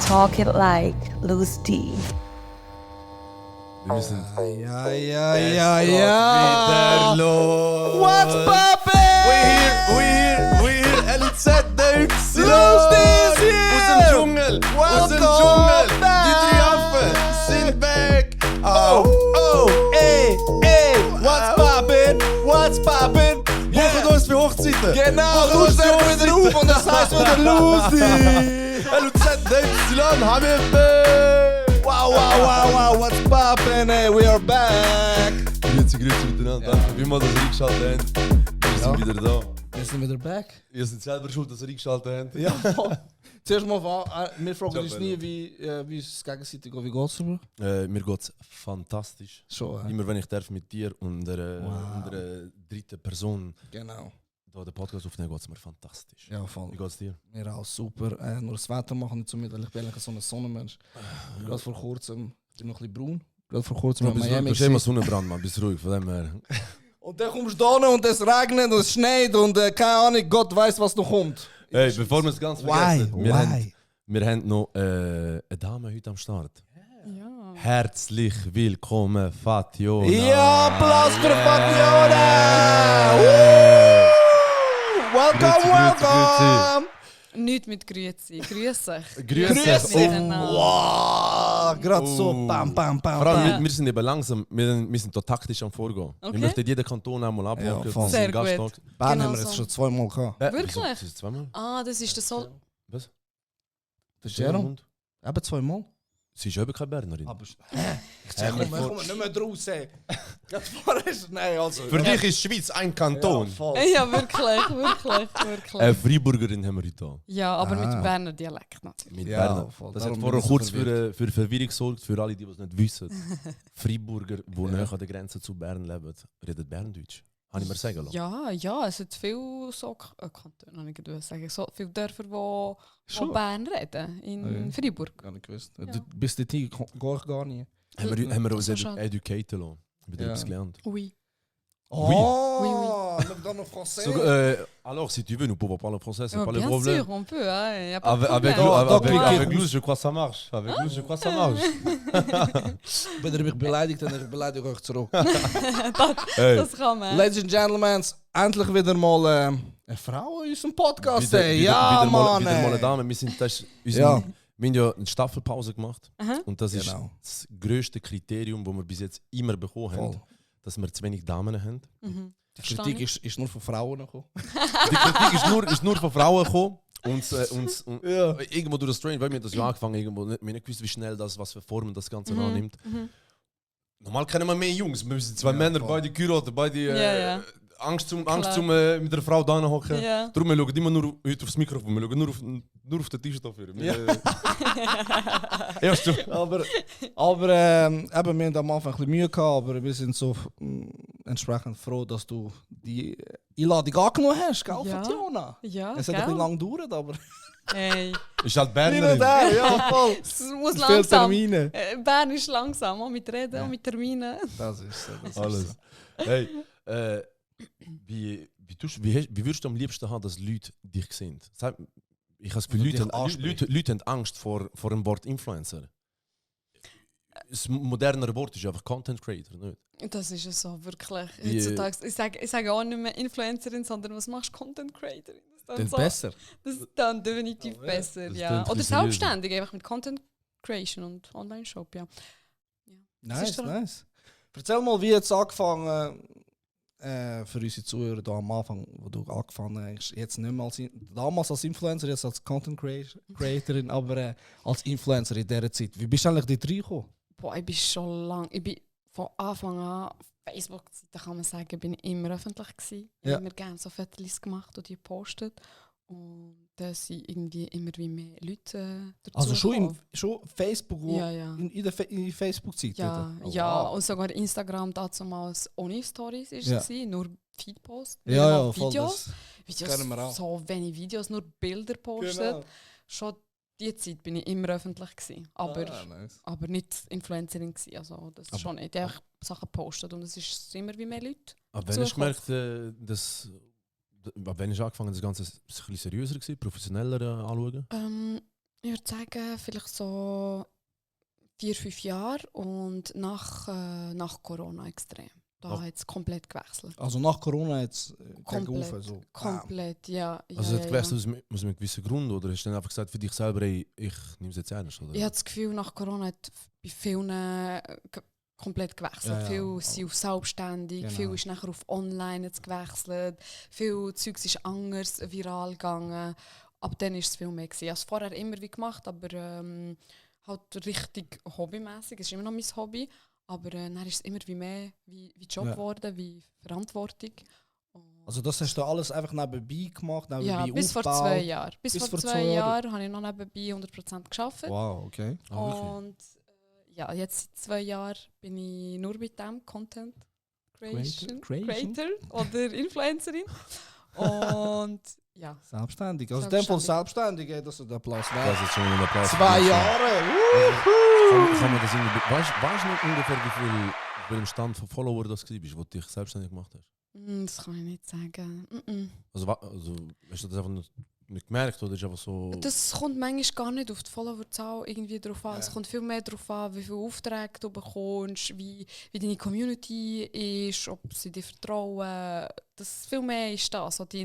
Talk it like Loose D. Wir sind Ja. wieder los. What's poppin'? We here, LZ Dukes. Lustig hier. Aus dem Dschungel, aus dem Welcome Dschungel. back. Die drei Affen sind back. Oh, Ey, what's poppin'? Buchen uns für Hochzeiten. Genau, Buchen du uns für stellst wieder Hochzeiten. auf und das heißt wieder Lucy. LZ Dukes, haben wir back. Wow, what's poppin'? Ey, we are back. Grüezi miteinander. Danke vielmals, dass ihr eingeschaltet habt. Wir sind wieder da. Wir sind wieder back. Ihr seid selber schuld, dass ihr eingeschaltet habt. Ja, zuerst mal, wir fragen uns nie, wie es gegenseitig geht. Wie geht's dir? Mir geht's fantastisch. Schon, Immer wenn ich darf mit dir und einer dritten Person Genau. da den Podcast aufnehmen, geht's mir fantastisch. Ja, voll. Wie geht's dir? Mir auch super. Nur das Wetter macht nicht so mit, weil ich bin eigentlich so ein Sonnenmensch. Gerade vor kurzem, ich bin noch ein bisschen braun. Gerade vor kurzem in Miami. Du bist immer Sonnenbrand, Mann. Bist ruhig, von dem her. Und dann kommst du da und es regnet und es schneit und keine Ahnung, Gott weiß, was noch kommt. Hey, bevor wir es ganz vergessen, wir haben noch eine Dame heute am Start. Ja. Herzlich willkommen, Fatjona. Ja, Applaus für Fabiola! Welcome! Nicht mit Grüezi. Grüß euch. Grüß Grüß dich. dich. Wow, gerade so, bam. Vor allem, wir sind eben langsam, wir sind da taktisch am Vorgehen. Okay. Wir möchten jeden Kanton einmal abholen. Ja, voll. Sehr gut. Bern Genau haben wir so. jetzt schon zweimal gehabt. Wirklich? Wieso? Ist es zweimal? Ah, das ist der Sol. Was? Der Jerome? Eben zweimal. Sie ist eben keine Bernerin. Aber ich sag, komm nicht mehr draus. Gerade vorher ist, nein, also. Für dich ist Schweiz ein Kanton. voll. Ja, wirklich. Eine Freiburgerin haben wir heute da. Ja, aber mit Ah. dem Berner Dialekt natürlich. Mit Ja, Berner. voll. Das Darum hat bin vorher ich so kurz verwirrt. für Verwirrung gesorgt, für alle, die es nicht wissen. Freiburger, die näher an der Grenze zu Bern leben, reden Berndeutsch. Habe ich mir sagen lassen. Ja, es hat viele so Kantone, ich würde sagen, so viele Dörfer, die Schon? Bern reden, in Freiburg. Gar nicht gewusst. Du bist dort gar nicht. Haben wir uns So schade. educaten lassen. Wieder Ja. etwas gelernt. Oui. Oh, dans le français. So, alors, si tu veux, nous pouvons parler français, c'est Oh, pas le bien problème. sûr, on peut, hein, y a pas de Avec, problème. avec Luz, je crois que ça marche. Avec Luz, je crois que ça marche. Wenn ihr mich beleidigt, dann beleidige ich euch zurück. Hey. Das kann man. Ladies and Gentlemen, endlich wieder mal eine Frau in unserem Podcast. Ey. Ja, wieder mal Mann. eine ey. Dame. Wir sind das ist Ja. wir haben ja eine Staffelpause gemacht. Aha. Und das Genau. ist das grösste Kriterium, das wir bis jetzt immer bekommen haben, Voll. dass wir zu wenig Damen haben. Mhm. Die Kritik ist nur von Frauen gekommen. Die Kritik ist nur von Frauen gekommen. Und Ja. irgendwo durch das Training, weil wir das ja angefangen irgendwo nicht, wir nicht gewusst, wie schnell das, was für Formen das Ganze annimmt. Normal kennen wir mehr Jungs, wir sind zwei Ja, Männer, voll. beide Kuroten, beide Ja. Angst zum Klar. mit der Frau da hocken. Ja. Darum wir schauen immer nur heute aufs Mikrofon, wir schauen nur auf den Tisch dafür. Ja, stimmt. Aber eben, wir haben am Anfang ein bisschen Mühe gehabt, aber wir sind so entsprechend froh, dass du die Einladung angenommen hast, gell, Ja. Fatjona? Ja, Es hat ein bisschen lang gedauert, aber... Hey, Ist halt Hin Bernerin. und her, ja, voll. es muss Viele langsam. Termine. Bern ist langsam, auch mit Reden Ja. und mit Terminen. Das ist so. Das ist Alles. so. Hey, wie würdest du am liebsten haben, dass Leute dich sehen? Sag, ich habe das Gefühl, Also dich Leute ansprechen. Leute haben Angst vor dem Wort Influencer. Das modernere Wort ist einfach Content Creator, nicht? Das ist es so, wirklich. Wie- Heutzutage, ich sage auch nicht mehr Influencerin, sondern was machst du, Content Creatorin? Das Dann so, besser. Das ist dann definitiv Oh, ja. besser, Das ja. klingt Oder viel seriöser. selbstständig, einfach mit Content Creation und Online-Shop, ja. Nice, ist doch- nice. Erzähl mal, wie jetzt angefangen für unsere Zuhörer da am Anfang, wo du angefangen hast, jetzt nicht mehr damals als Influencer, jetzt als Content Creatorin, aber als Influencer in dieser Zeit. Wie bist du eigentlich dort reingekommen? Boah, ich bin schon lang, ich bin von Anfang an, Facebook-Seite kann man sagen, bin ich immer öffentlich gewesen. Ich Ja. habe immer gerne so Fotos gemacht und die gepostet. Und da sind irgendwie immer wie mehr Leute dazu Also gekommen. schon Facebook, Ja, ja. in der Facebook-Seite? Ja, oder? Oh, ja, wow. und sogar Instagram damals ohne Stories ist Ja. es gewesen, nur Feedpost, Ja, ja, voll. Videos, Das kennen wir auch. so wenig Videos, nur Bilder postet. Genau. Schon die Zeit bin ich immer öffentlich gewesen, aber nice. aber nicht Influencerin gewesen, also das Aber- schon nicht. Ich habe Sachen gepostet und es ist immer wie mehr Leute. Aber wenn hast du gemerkt, dass Ab wann hast du angefangen, das Ganze ein bisschen seriöser gewesen, professioneller anzuschauen? Ich würde sagen, vielleicht so 4-5 Jahre und nach Corona extrem. Da hat es komplett gewechselt. Also nach Corona jetzt Komplett, gegenüber, so. komplett, ja. Also ja, hat gewechselt aus einem gewissen Grund oder hast du dann einfach gesagt für dich selber, ey, ich nehme es jetzt ernst? Oder? Ich habe das Gefühl, nach Corona hat bei vielen komplett gewechselt. Ja, ja. Viele sind auf selbstständig, Genau. viel ist nachher auf online jetzt gewechselt, viel Zeugs ist anders viral gegangen. Ab dann war es viel mehr. Ich habe es vorher immer wie gemacht, aber halt richtig hobbymäßig. Es ist immer noch mein Hobby, aber dann ist es immer wie mehr wie Job geworden, wie Verantwortung. Und Also das hast du alles einfach nebenbei gemacht, nebenbei ja, bis vor aufgebaut? 2 Jahren. Bis vor 2 Jahren? Jahren habe ich noch nebenbei 100% gearbeitet. Wow, okay. Wirklich? Und ja, jetzt seit 2 Jahren bin ich nur mit dem Content Creation? Creator oder Influencerin. Und ja. Selbstständig. Also in dem Fall selbstständig, ey, dass du den Applaus Das wert. ist jetzt schon ein Applaus. 2 Jahre! Kann man das irgendwie... Weißt du nicht ungefähr, wie viel im Stand von Follower das war, wo du dich selbstständig gemacht hast? Das kann ich nicht sagen. Also hast du das einfach nicht gemerkt oder ist einfach so... Das kommt manchmal gar nicht auf die Followerzahl irgendwie drauf an. Es kommt viel mehr darauf an, wie viele Aufträge du bekommst, wie deine Community ist, ob sie dir vertrauen. Das viel mehr ist das, also die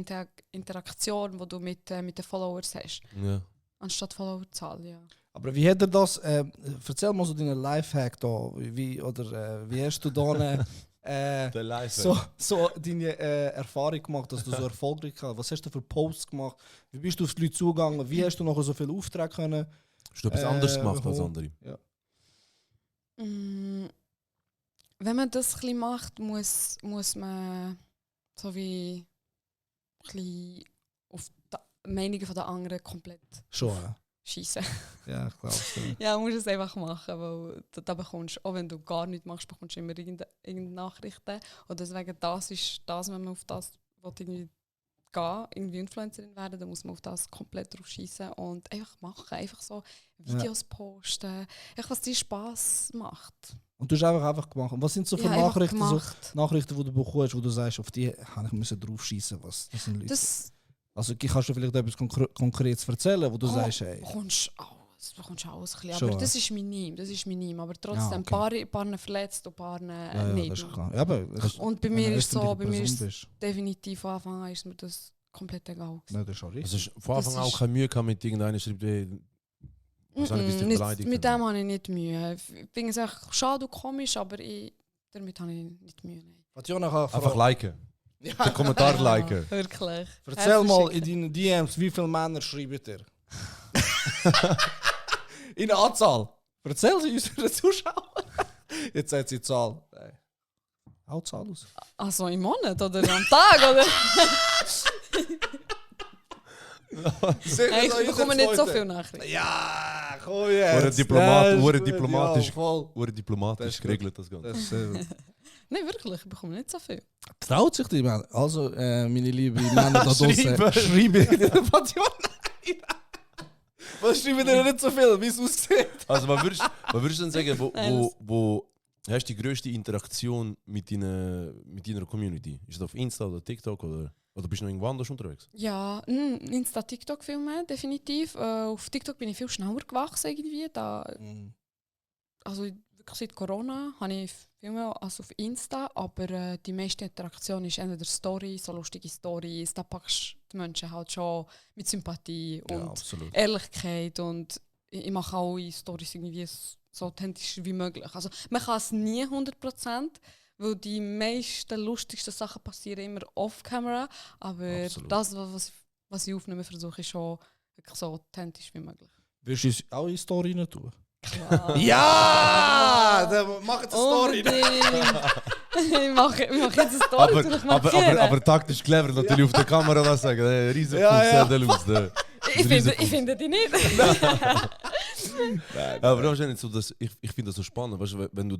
Interaktion, die du mit den Followers hast. Ja. Anstatt Followerzahl, ja. Aber wie hat er das... erzähl mal so deinen Lifehack da. Wie hast du da Der Lifehack. so deine Erfahrung gemacht, dass du so erfolgreich hast? Was hast du für Posts gemacht? Wie bist du auf die Leute zugegangen? Wie hast du noch so viele Aufträge können? Hast du etwas anderes gemacht als bekommen? andere? Ja. Wenn man das ein bisschen macht, muss man so wie ein bisschen auf die Meinungen der anderen komplett Schon, ja. schießen. Ja, ich glaube es. Ja, du musst es einfach machen, weil da bekommst du, auch wenn du gar nichts machst, bekommst du immer irgendeine Nachrichten. Und deswegen, das ist das, wenn man auf das irgendwie gehen, irgendwie Influencerin werden, dann muss man auf das komplett drauf schießen und einfach machen, einfach so Videos posten, einfach was dir Spass macht. Und du hast einfach gemacht. Und was sind so für Ja, einfach Nachrichten, gemacht. Nachrichten, die du bekommst, wo du sagst, auf die musste ich drauf schießen? Was das sind Leute? Das Also kannst du vielleicht etwas Konkretes erzählen, wo du sagst, hey. bekommst alles ein bisschen. Schon, Aber das ist minim. Aber trotzdem, okay. paar verletzt und paar Ja, nicht. das ist noch. klar. Ja, aber Und bei mir ist so, definitiv von Anfang an ist mir das komplett egal. Nein, das ist schon richtig. Also hast du von Anfang Das an auch ist- keine Mühe gehabt mit irgendeiner schreibt, wahrscheinlich bist du Nicht, beleidigt. mit dem habe ich nicht Mühe. Ich finde es echt schade und komisch, aber damit habe ich nicht Mühe. Nein. Fatjona kann Einfach liken. Ja. Den Kommentar liken. Wirklich. Erzähl mal in deinen DMs, wie viele Männer schreiben dir? In Anzahl. Erzähl sie unseren Zuschauern. Jetzt sagt sie die Zahl. Nein. Hau die Zahl aus. Also im Monat oder am Tag? Oder? Nein, ich bekomme nicht so viel Nachrichten. Ja, komm jetzt. Hure Das ist gut, diplomatisch. Ja, voll. Wurde Das diplomatisch ist geregelt, das Ganze. Das ist, Nein, wirklich, ich bekomme nicht so viel. traut sich die Männer. Also, meine lieben Männer da draußen, Schreiben. schreiben. Fatjona. Was schreiben dir nicht so viel, wie es aussieht? Also, was würdest du denn sagen, Nein, wo hast du die grösste Interaktion mit deiner Community? Ist das auf Insta oder TikTok oder bist du noch irgendwo anders unterwegs? Ja, Insta, TikTok viel mehr, definitiv. Auf TikTok bin ich viel schneller gewachsen irgendwie. Also wirklich seit Corona habe ich viel mehr als auf Insta, aber die meiste Interaktion ist entweder Story, so lustige Stories. Da packst du die Menschen halt schon mit Sympathie und absolut. Ehrlichkeit und ich mache alle Stories irgendwie so authentisch wie möglich. Also man kann es nie 100%, weil die meisten lustigsten Sachen passieren immer off-camera, aber Absolut. das, was ich aufnehme, versuche ich schon wirklich so authentisch wie möglich. Willst du uns auch in Story rein tun? Klar. Ja! Dann mach jetzt eine Story. Unbedingt. ich mache jetzt eine Story, soll ich markieren? aber taktisch clever, natürlich auf der Kamera das sagen. Riesen Ja, ja. Fuß, Ich finde die nicht. aber das ist ja nicht so, dass ich finde das so spannend, weißt du, wenn du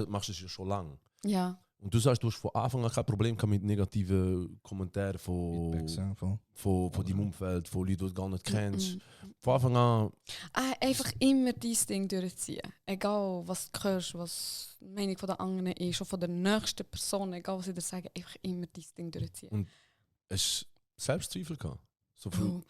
machst das ja schon lange. Ja. Und du sagst, du hast von Anfang an kein Problem gehabt mit negativen Kommentaren von deinem Umfeld, von Leuten, die du gar nicht kennst. Von Anfang an. Einfach immer dieses Ding durchziehen. Egal, was du hörst, was die Meinung der anderen ist, auch von der nächsten Person, egal was sie dir sagen, einfach immer dieses Ding durchziehen. Und Hast du Selbstzweifel gehabt? So viel, Oh.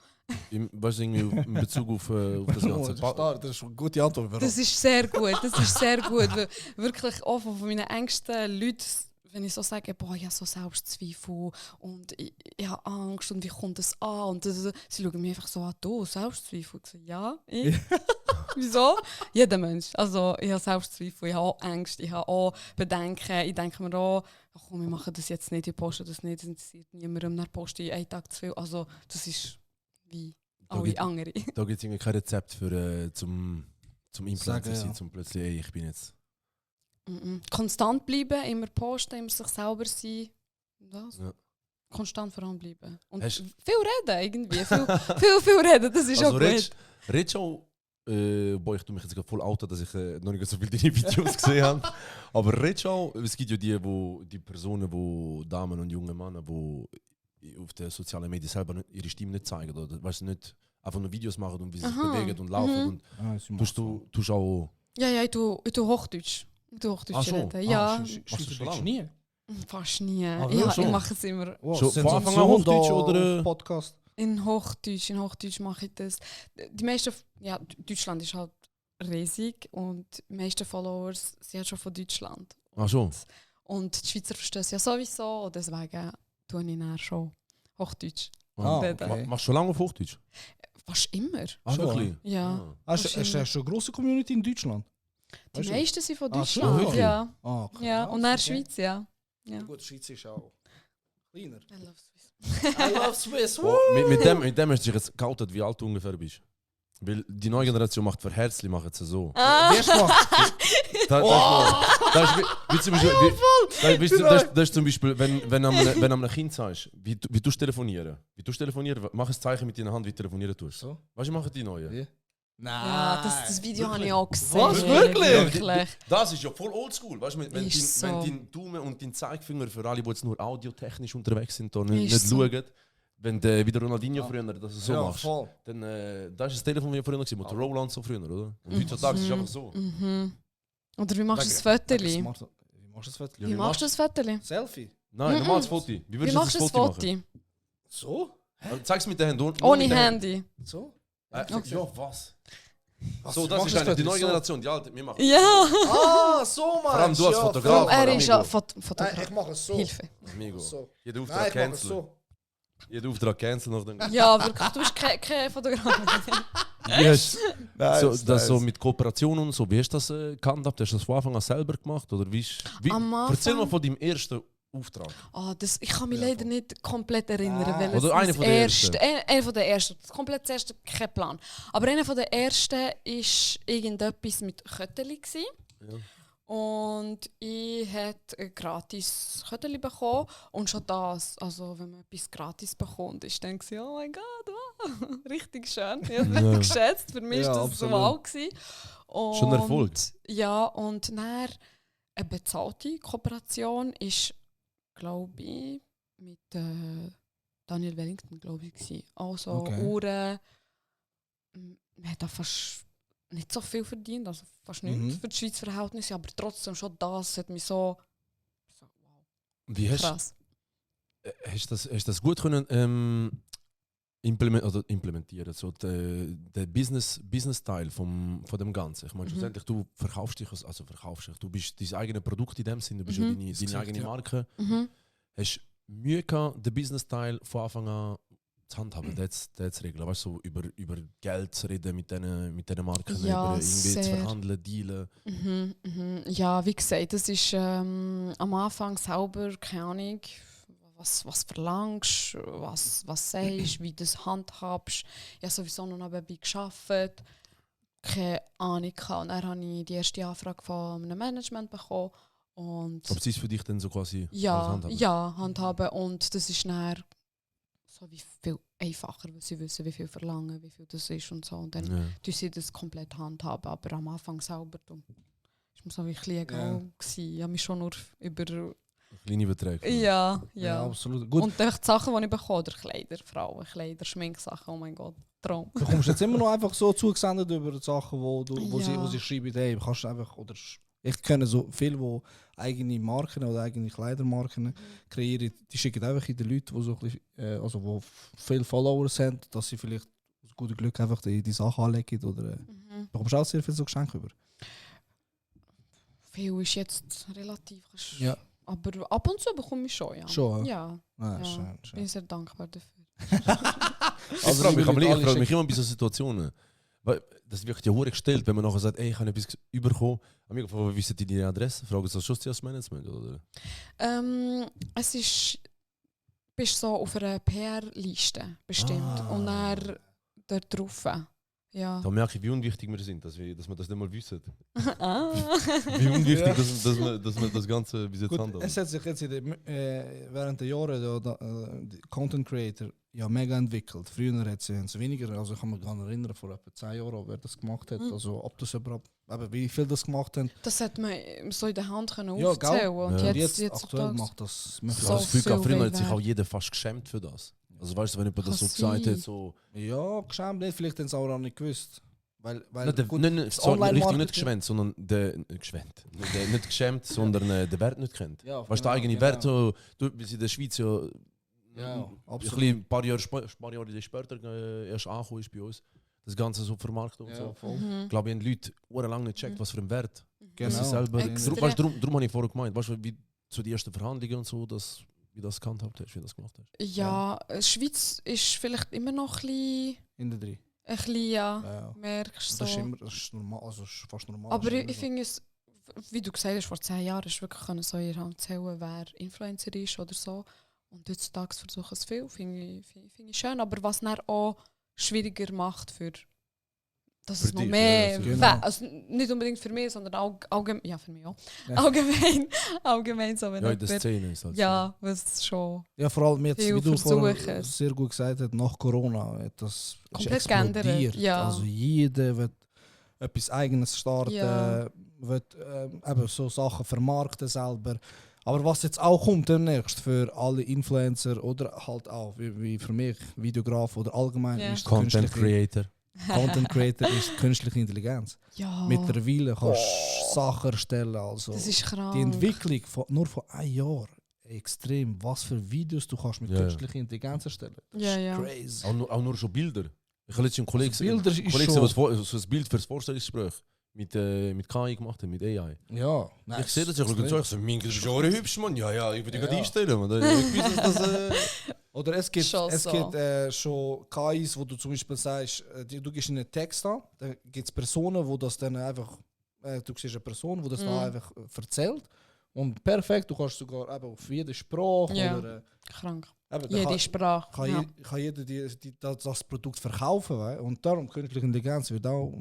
weißt du, irgendwie in Bezug auf das ganze Das ist eine gute Antwort. Warum? Das ist sehr gut, das ist sehr gut. Weil wirklich auch von meinen engsten Leuten, wenn ich so sage, boah, ich habe so Selbstzweifel und ich habe Angst und wie kommt das an? Und sie schauen mich einfach so an, du, Selbstzweifel? Ich so, ja, ich. Wieso? Jeder Mensch. Also ich habe Selbstzweifel, ich habe auch Angst, ich habe auch Bedenken. Ich denke mir auch, ach komm, wir machen das jetzt nicht, ich poste das nicht, das interessiert niemandem, dann poste ich einen Tag zu viel. Also das ist wie alle anderen. Da gibt es kein Rezept für, zum Influencer sein, ja. zum plötzlich, ey, ich bin jetzt... Konstant bleiben, immer posten, immer sich selber sein. Das. Ja. Konstant voranbleiben. Und Hast- viel reden irgendwie. Viel reden, das ist Also auch gut. redest du auch, boah, ich tue mich jetzt gerade voll out, dass ich noch nicht so viele deine Videos gesehen habe. Aber redest du auch, es gibt ja die Personen, Damen und junge Männer, die auf den sozialen Medien selber nicht, ihre Stimme nicht zeigen. Oder weißt du, nicht einfach nur Videos machen und wie sie sich Aha. bewegen und laufen. Und tust auch... Ja, ich tue Hochdeutsch. Ich tue Hochdeutsch Ach so. reden. Ja, Machst du schon lange? nie? fast nie. wirklich? Ja, Schon? ich mache es immer Schon von Anfang an Hochdeutsch oder- Podcast? in Hochdeutsch. In Hochdeutsch mache ich das. Die meisten, ja, Deutschland ist halt riesig und die meisten Followers sind halt schon von Deutschland. Ach so. Und die Schweizer verstehen es ja sowieso, und deswegen tue ich dann schon Hochdeutsch. Okay. Machst du schon lange auf Hochdeutsch? Fast immer. Ah, Schon? wirklich? Ja. Hast du schon eine grosse Community in Deutschland? Die Weißt du? meisten sind von Ah, schon, Deutschland. wirklich? Ja. Okay. Ja. Und dann Schweiz, ja. Ja. Gut, die Schweiz ist auch kleiner. I love Swiss. I love Swiss. Oh, mit dem hast du dich jetzt geoutet, wie alt du ungefähr bist. Weil die neue Generation macht für Herzli, macht es so. Ah. Wie hast du gemacht? Das ist zum Beispiel, wenn du einem Kind sagst, wie du telefonieren. Wie du telefonieren, mach ein Zeichen mit deiner Hand, wie du telefonieren tust. So? Weißt du, machen die Neuen. Wie? Nein. Ja, das Video habe ich auch gesehen. Was, wirklich? Wirklich. Das ist ja voll oldschool. Weißt du, wenn Ist wenn so. dein Daumen und dein Zeigefinger für alle, die jetzt nur audiotechnisch unterwegs sind, da nicht Ist so. schauen, wenn du wie der Ronaldinho früher das so Ja, machst, voll. dann das ist das Telefon, wie wir früher gewesen, Motorola und so früher, oder? Und heutzutage ist es einfach so. Mhm. Oder wie machst du das Wegen Foto? Wie machst du das Foto? Wie machst du das Foto? Selfie? Nein, normales Foto. Wie Wie würdest du machst du das das Foto Foto? machen? So? Zeig es mit den Händen. nur Ohne mit den Händen. Handy. So? Ja, was? Was, So, wie das machst ist du eigentlich die Foto? neue So? Generation, die alte, wir machen. Ja. Ah, so meinst Vor allem du als ja, Fotograf. voll. Er ist ja Amigo. Fotograf. Ich mache es so. Hilfe. Amigo. So. Jeder Nein, Auftrag ich mache es cancel. so. Jeder Auftrag cancel noch dann. Ja, wirklich. Du bist kein Fotograf. Wie hast Nice, so, das so nice. mit Kooperation und so, wie hast du das gehandhabt? Hast du das von Anfang an selber gemacht? Oder wie? Am Anfang- Erzähl mal von deinem ersten Auftrag. Ich kann mich leider nicht komplett erinnern. Ah. Weil Oder einer von der ersten. Einer von der ersten. Komplett das erste, kein Plan. Aber einer von der ersten war irgendetwas mit Kötteli. Ja. Und ich hatte gratis Kötteli bekommen. Und schon das, also wenn man etwas gratis bekommt, ist dann so, oh mein Gott, wow, richtig schön. Ich habe es Ja. geschätzt. Für mich Ja, war das so absolut. wow gewesen. Schon ein Erfolg. Ja, und dann eine bezahlte Kooperation ist, glaube ich, mit Daniel Wellington, glaube ich, gewesen. Also Okay. Uhren. Man hat da fast nicht so viel verdient, also fast nichts für die Schweizer Verhältnisse, aber trotzdem schon das hat mich so wow, Wie hast krass. du das gut können implementieren, so der Business-Teil von dem Ganzen? Ich meine, schlussendlich, du verkaufst dich, du bist dein eigenes Produkt in dem Sinne, du bist ja deine eigene Marke. Mhm. Hast du Mühe gehabt, den Business-Teil von Anfang an zu handhaben, das zu regeln? Weißt du, so über Geld zu reden mit diesen Marken, Ja, über irgendwie zu sehr. verhandeln, dealen. Ja, wie gesagt, das ist am Anfang selber, keine Ahnung, was verlangst, was sagst, wie du das handhabst. Ich habe sowieso noch nebenbei gearbeitet, keine Ahnung gehabt. Und dann habe ich die erste Anfrage von einem Management bekommen. Und Aber sie ist für dich dann so quasi als ja, Handhaber? ja, handhaben. Und das ist dann so wie viel einfacher, weil sie wissen, wie viel verlangen, wie viel das ist und so. Und dann Ja. tun sie das komplett handhaben. Aber am Anfang selber ist mir so wie ein bisschen egal gewesen. Ich habe mich schon nur über... Kleine Beträge. Ja. absolut. Gut, Und einfach die Sachen, die ich bekomme, oder Kleider, Frauenkleider, Schminksachen, oh mein Gott, Traum. du kommst jetzt immer noch einfach so zugesendet über die Sachen, wo sie Ja. schreiben, hey, kannst du einfach, oder Ich kenne so viele, die eigene Marken oder eigene Kleidermarken kreieren. Die schicken einfach in die Leute, die so ein bisschen, also wo viele Followers haben, dass sie vielleicht aus gutem Glück einfach die Sachen anlegen. Oder, bekommst du auch sehr viel so Geschenke über? Viel ist jetzt relativ. Ja. Aber ab und zu bekomme ich schon, ja. Schon, Ja, Ah, ja. schön, bin schön. sehr dankbar dafür. Ich frage mich immer bei so Situationen. Weil das wird ja hure gestellt, wenn man nachher sagt, ey, ich habe etwas überkommen. Wie wissen die deine Adresse? Fragen sie das schon das Management? Oder? Es ist, bist so auf einer PR-Liste bestimmt und dann dort drauf. Ja. Da merke ich, wie unwichtig wir sind, dass wir das nicht mal wissen. Ah. Wie unwichtig, Ja. dass wir das Ganze bis jetzt Gut, handhaben. es hat sich jetzt während der Jahre die Content Creator ja mega entwickelt. Früher hat es weniger, also ich kann mich gar erinnern, vor etwa 10 Jahren, wer das gemacht hat. Also ob das überhaupt, eben, wie viel das gemacht haben. Das hat man so in der Hand können Ja, aufzählen. gell? Und Ja. jetzt, aktuell heutzutage- macht das Ich So habe das Gefühl, viel früher hat sich wert. auch jeder fast geschämt für das. Also weißt du, wenn jemand das so Kann gesagt sein. hat, so... Ja, geschämt nicht, vielleicht haben sie auch nicht gewusst. Weil Nicht, gut, nicht, das sorry, richtig Online-Marketing- nicht geschwämt, sondern nicht geschämt, sondern den Wert nicht kennt. Ja, Weißt du, der eigene genau. Wert, so, du bist in der Schweiz ja, Ja, absolut. ein paar Jahre später erst angekommen ist bei uns. Das Ganze so vermarktet und Ja, so. voll. Ich glaube, die Leute lang nicht gecheckt, was für einen Wert Genau. sie selber. Extrem. Weißt, darum habe ich vorher gemeint, weißt du, wie zu den ersten Verhandlungen und so, wie das gehandhabt hast, wie das gemacht hast. Ja, Schweiz ist vielleicht immer noch ein In der 3. bisschen ja, Ja. merkst du Das ist so. immer, das ist normal, also ist fast normal. Aber ist ich immer so. finde es, wie du gesagt hast, vor 10 Jahren ist wirklich können so in der Hand zählen, wer Influencer ist oder so. Und heutzutage versuchen es viel, finde ich schön. Aber was dann auch schwieriger macht dass Für es noch dich, mehr, ja, genau. also nicht unbedingt für mich, sondern allgemein, ja für mich auch, Ja. allgemein so, wenn Ja, in der jemand- Szene ist halt ja, was schon Ja, vor allem jetzt, Viel wie du vorher versuchen. sehr gut gesagt hast, nach Corona hat das Komplett ist explodiert. geändert, ja. Also jeder wird etwas Eigenes starten, Ja. wird eben so Sachen vermarkten selber. Aber was jetzt auch kommt demnächst für alle Influencer oder halt auch wie für mich Videograf oder allgemein Ja. ist die Content künstliche- Creator. Content Creator ist künstliche Intelligenz. ja, Mittlerweile kannst du Sachen erstellen. Also das ist krank. die Entwicklung nur von einem Jahr extrem. Was für Videos du kannst mit Ja, ja. künstlicher Intelligenz erstellen. Das Ja, ist ja. crazy. Auch nur schon Bilder. Ich habe letztens einen Kollegen Also Bilder ist Kollegen schon- so ein Bild für das Vorstellungsgespräch mit KI gemacht hat, mit AI. Ja, nein, Ich sehe das, ich schaue so, ich so, mein, das ist auch hübsch, Mann. Ja, ich würde Ja. gerade einstellen. Man. Ich weiß, dass das, Oder es gibt, Schon es so. gibt schon KIs, wo du zum Beispiel sagst, du gibst ihnen einen Text an, dann gibt es Personen, wo das dann einfach, du siehst eine Person, die das dann einfach erzählt. Und perfekt, du kannst sogar eben auf jede Sprache Ja. oder Krank. eben, Jede Sprache. kann, Ja. kann jeder das Produkt verkaufen. Und darum, künstliche Intelligenz wird auch,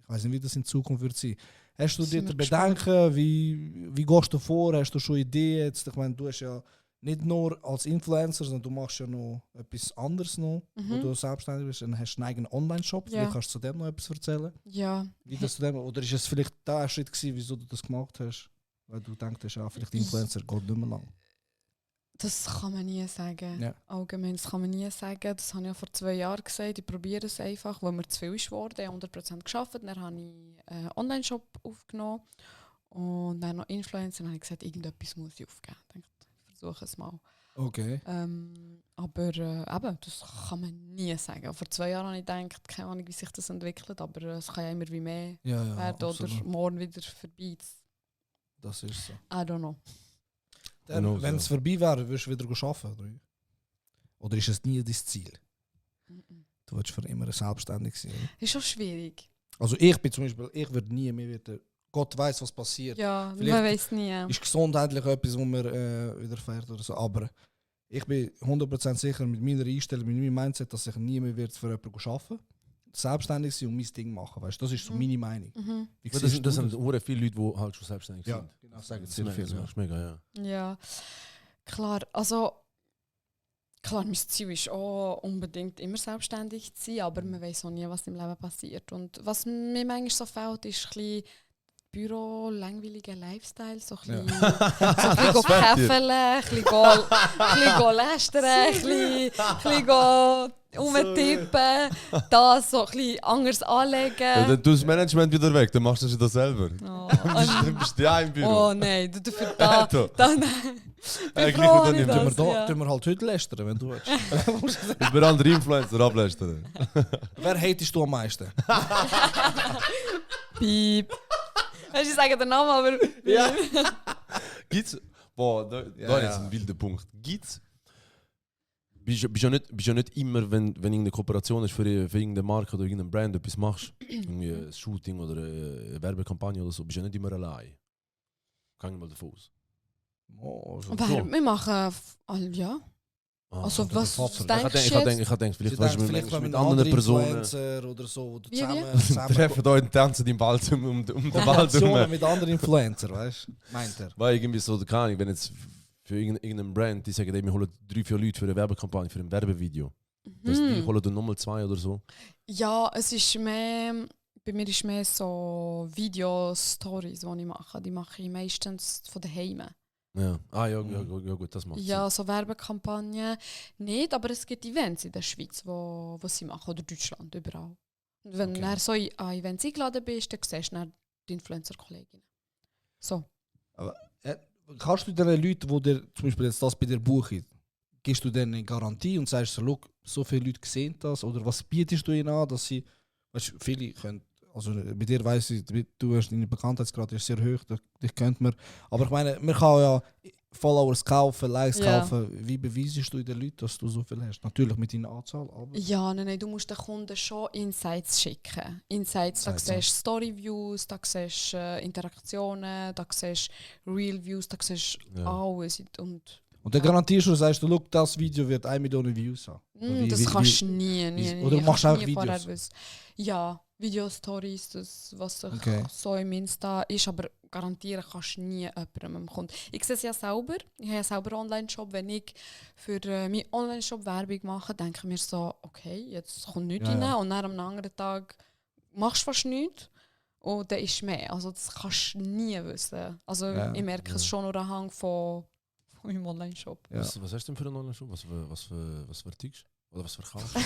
ich weiß nicht, wie das in Zukunft wird sein. Hast du dir Sind wir Bedenken, wie gehst du vor? Hast du schon Ideen? Jetzt, ich meine, du hast ja nicht nur als Influencer, sondern du machst ja noch etwas anderes noch, wo du selbstständig bist. Dann hast du einen eigenen Online-Shop. Ja. Vielleicht kannst du zu dem noch etwas erzählen. Ja. Wie das zu dem, oder ist es vielleicht der Schritt gewesen, wieso du das gemacht hast? Weil du denkst, ja, vielleicht Influencer geht nicht mehr lang. Das kann man nie sagen. Ja. Allgemein, das kann man nie sagen. Das habe ich ja vor 2 Jahren gesagt. Ich probiere es einfach, weil mir zu viel ist geworden. Ich habe 100% gearbeitet. Dann habe ich einen Online-Shop aufgenommen. Und dann noch Influencer. Dann habe ich gesagt, irgendetwas muss ich aufgeben. Ich dachte, ich versuche es mal. Okay. Aber eben, das kann man nie sagen. Vor 2 Jahren habe ich gedacht, keine Ahnung, wie sich das entwickelt. Aber es kann ja immer wie mehr Ja, ja, werden oder absolut. morgen wieder vorbei. Das ist so. I don't know. Genau Wenn so. es vorbei wäre, würdest du wieder arbeiten? Oder ist es nie dein Ziel? Du willst für immer selbstständig sein. Oder? Ist schon schwierig. Also ich bin zum Beispiel, ich würde nie mehr wieder, Gott weiß, was passiert. Ja, Vielleicht man weiß nie. Ist gesundheitlich etwas, wo mir widerfährt oder so. Aber ich bin 100% sicher mit meiner Einstellung, mit meinem Mindset, dass ich nie mehr wird für jemanden arbeiten selbstständig sein und mein Ding machen. Weißt? Das ist so meine Meinung. Wie das siehst sind, du das sind sehr viele Leute, die halt schon selbstständig Ja, sind. genau, sagen Das sehr ist viel. Ja. mega, ja. Ja, klar. Also, klar, mein Ziel ist auch unbedingt immer selbstständig zu sein, aber man weiß auch nie, was im Leben passiert. Und was mir manchmal so fehlt, ist ein bisschen Büro, langweiligen Lifestyle, so ein Ja. bisschen so käfeln, ein bisschen go lästern, ein bisschen go rumtippen, das so ein bisschen anders Ja, anlegen. dann tust du das Management wieder weg, dann machst du das wieder selber. Oh, Dann bist du ja im Büro. oh nein, du dafür da, Eto. dann Eigentlich froh, auch habe ich nicht. Tun wir, das, da, ja. tun wir halt heute lästern, wenn du willst. Über andere Influencer ablästern. Wer hatest du am meisten? Piep. Weißt du, ich sage den Namen, aber Ja. Gibt's. Boah, da Ja, ist ja. ein wilder Punkt. Gibt's. Bist ja nicht immer, wenn irgendeine Kooperation ist für irgendeine Marke oder irgendeine Brand etwas machst, irgendwie ein Shooting oder eine Werbekampagne oder so, bist du ja nicht immer allein. Kann ich mal davon aus. Oh, also. aber wir machen ja. Ah, Also oder was der Vater. denkst du ich jetzt? denke, vielleicht Sie weißt du, denken vielleicht mit mit anderen anderen Personen. Influencer oder so, wo du Wie? zusammen Treffen da und tanzen im Wald um den Wald Kooperationen herum. mit anderen Influencer, weißt du? Meint er. Weil irgendwie so, keine Ahnung, wenn jetzt für irgendeinen Brand, die sagen, ey, wir holen 3-4 Leute für eine Werbekampagne, für ein Werbevideo. Das die holen dann nochmal 2 oder so. Ja, es ist mehr, bei mir ist mehr so Video-Stories, die ich mache. Die mache ich meistens von daheim. Ja. Ah ja, gut, das macht Ja, so Werbekampagnen nicht, aber es gibt Events in der Schweiz, wo sie machen, oder Deutschland, überall. Und wenn Okay. du so an Events eingeladen bist, dann siehst du dann die Influencer-Kolleginnen. So. Kannst du den Leuten, die dir zum Beispiel jetzt das bei dir buchen, gibst du denen eine Garantie und sagst so, «Look, so viele Leute sehen das?» Oder was bietest du ihnen an, dass sie, weißt, viele können, also bei dir weiss ich, du hast deine Bekanntheitsgrad ist sehr hoch, dich kennt man, aber ich meine, man kann ja Followers kaufen, Likes Ja. kaufen, wie beweisest du den Leuten, dass du so viel hast? Natürlich mit deiner Anzahl, aber... Ja, nein, du musst den Kunden schon Insights schicken. Insights, da Insights, ja. siehst du Story-Views, da siehst du Interaktionen, da siehst du Real-Views, da siehst du Ja. alles. Und Und dann garantierst du, sagst du, «Look, das Video wird 1 Million Views haben.» das kannst du nie. oder Ich machst du kann's auch nie vorher Videos? wissen. Ja, Video-Stories, das, was sich Okay. so im Insta ist, aber garantieren kannst du nie jemandem am Kunden. Ich sehe es ja selber, ich habe ja selber einen Online-Shop. Wenn ich für meinen Online-Shop Werbung mache, denke ich mir so, okay, jetzt kommt nichts Ja, rein ja. und dann am anderen Tag machst du fast nichts und dann ist mehr. Also das kannst du nie wissen. Also Ja, ich merke es schon nur anhand von meinem Online-Shop. Ja. Was hast du denn für einen Online-Shop? Was vertickst du? Oder was verkaufst du?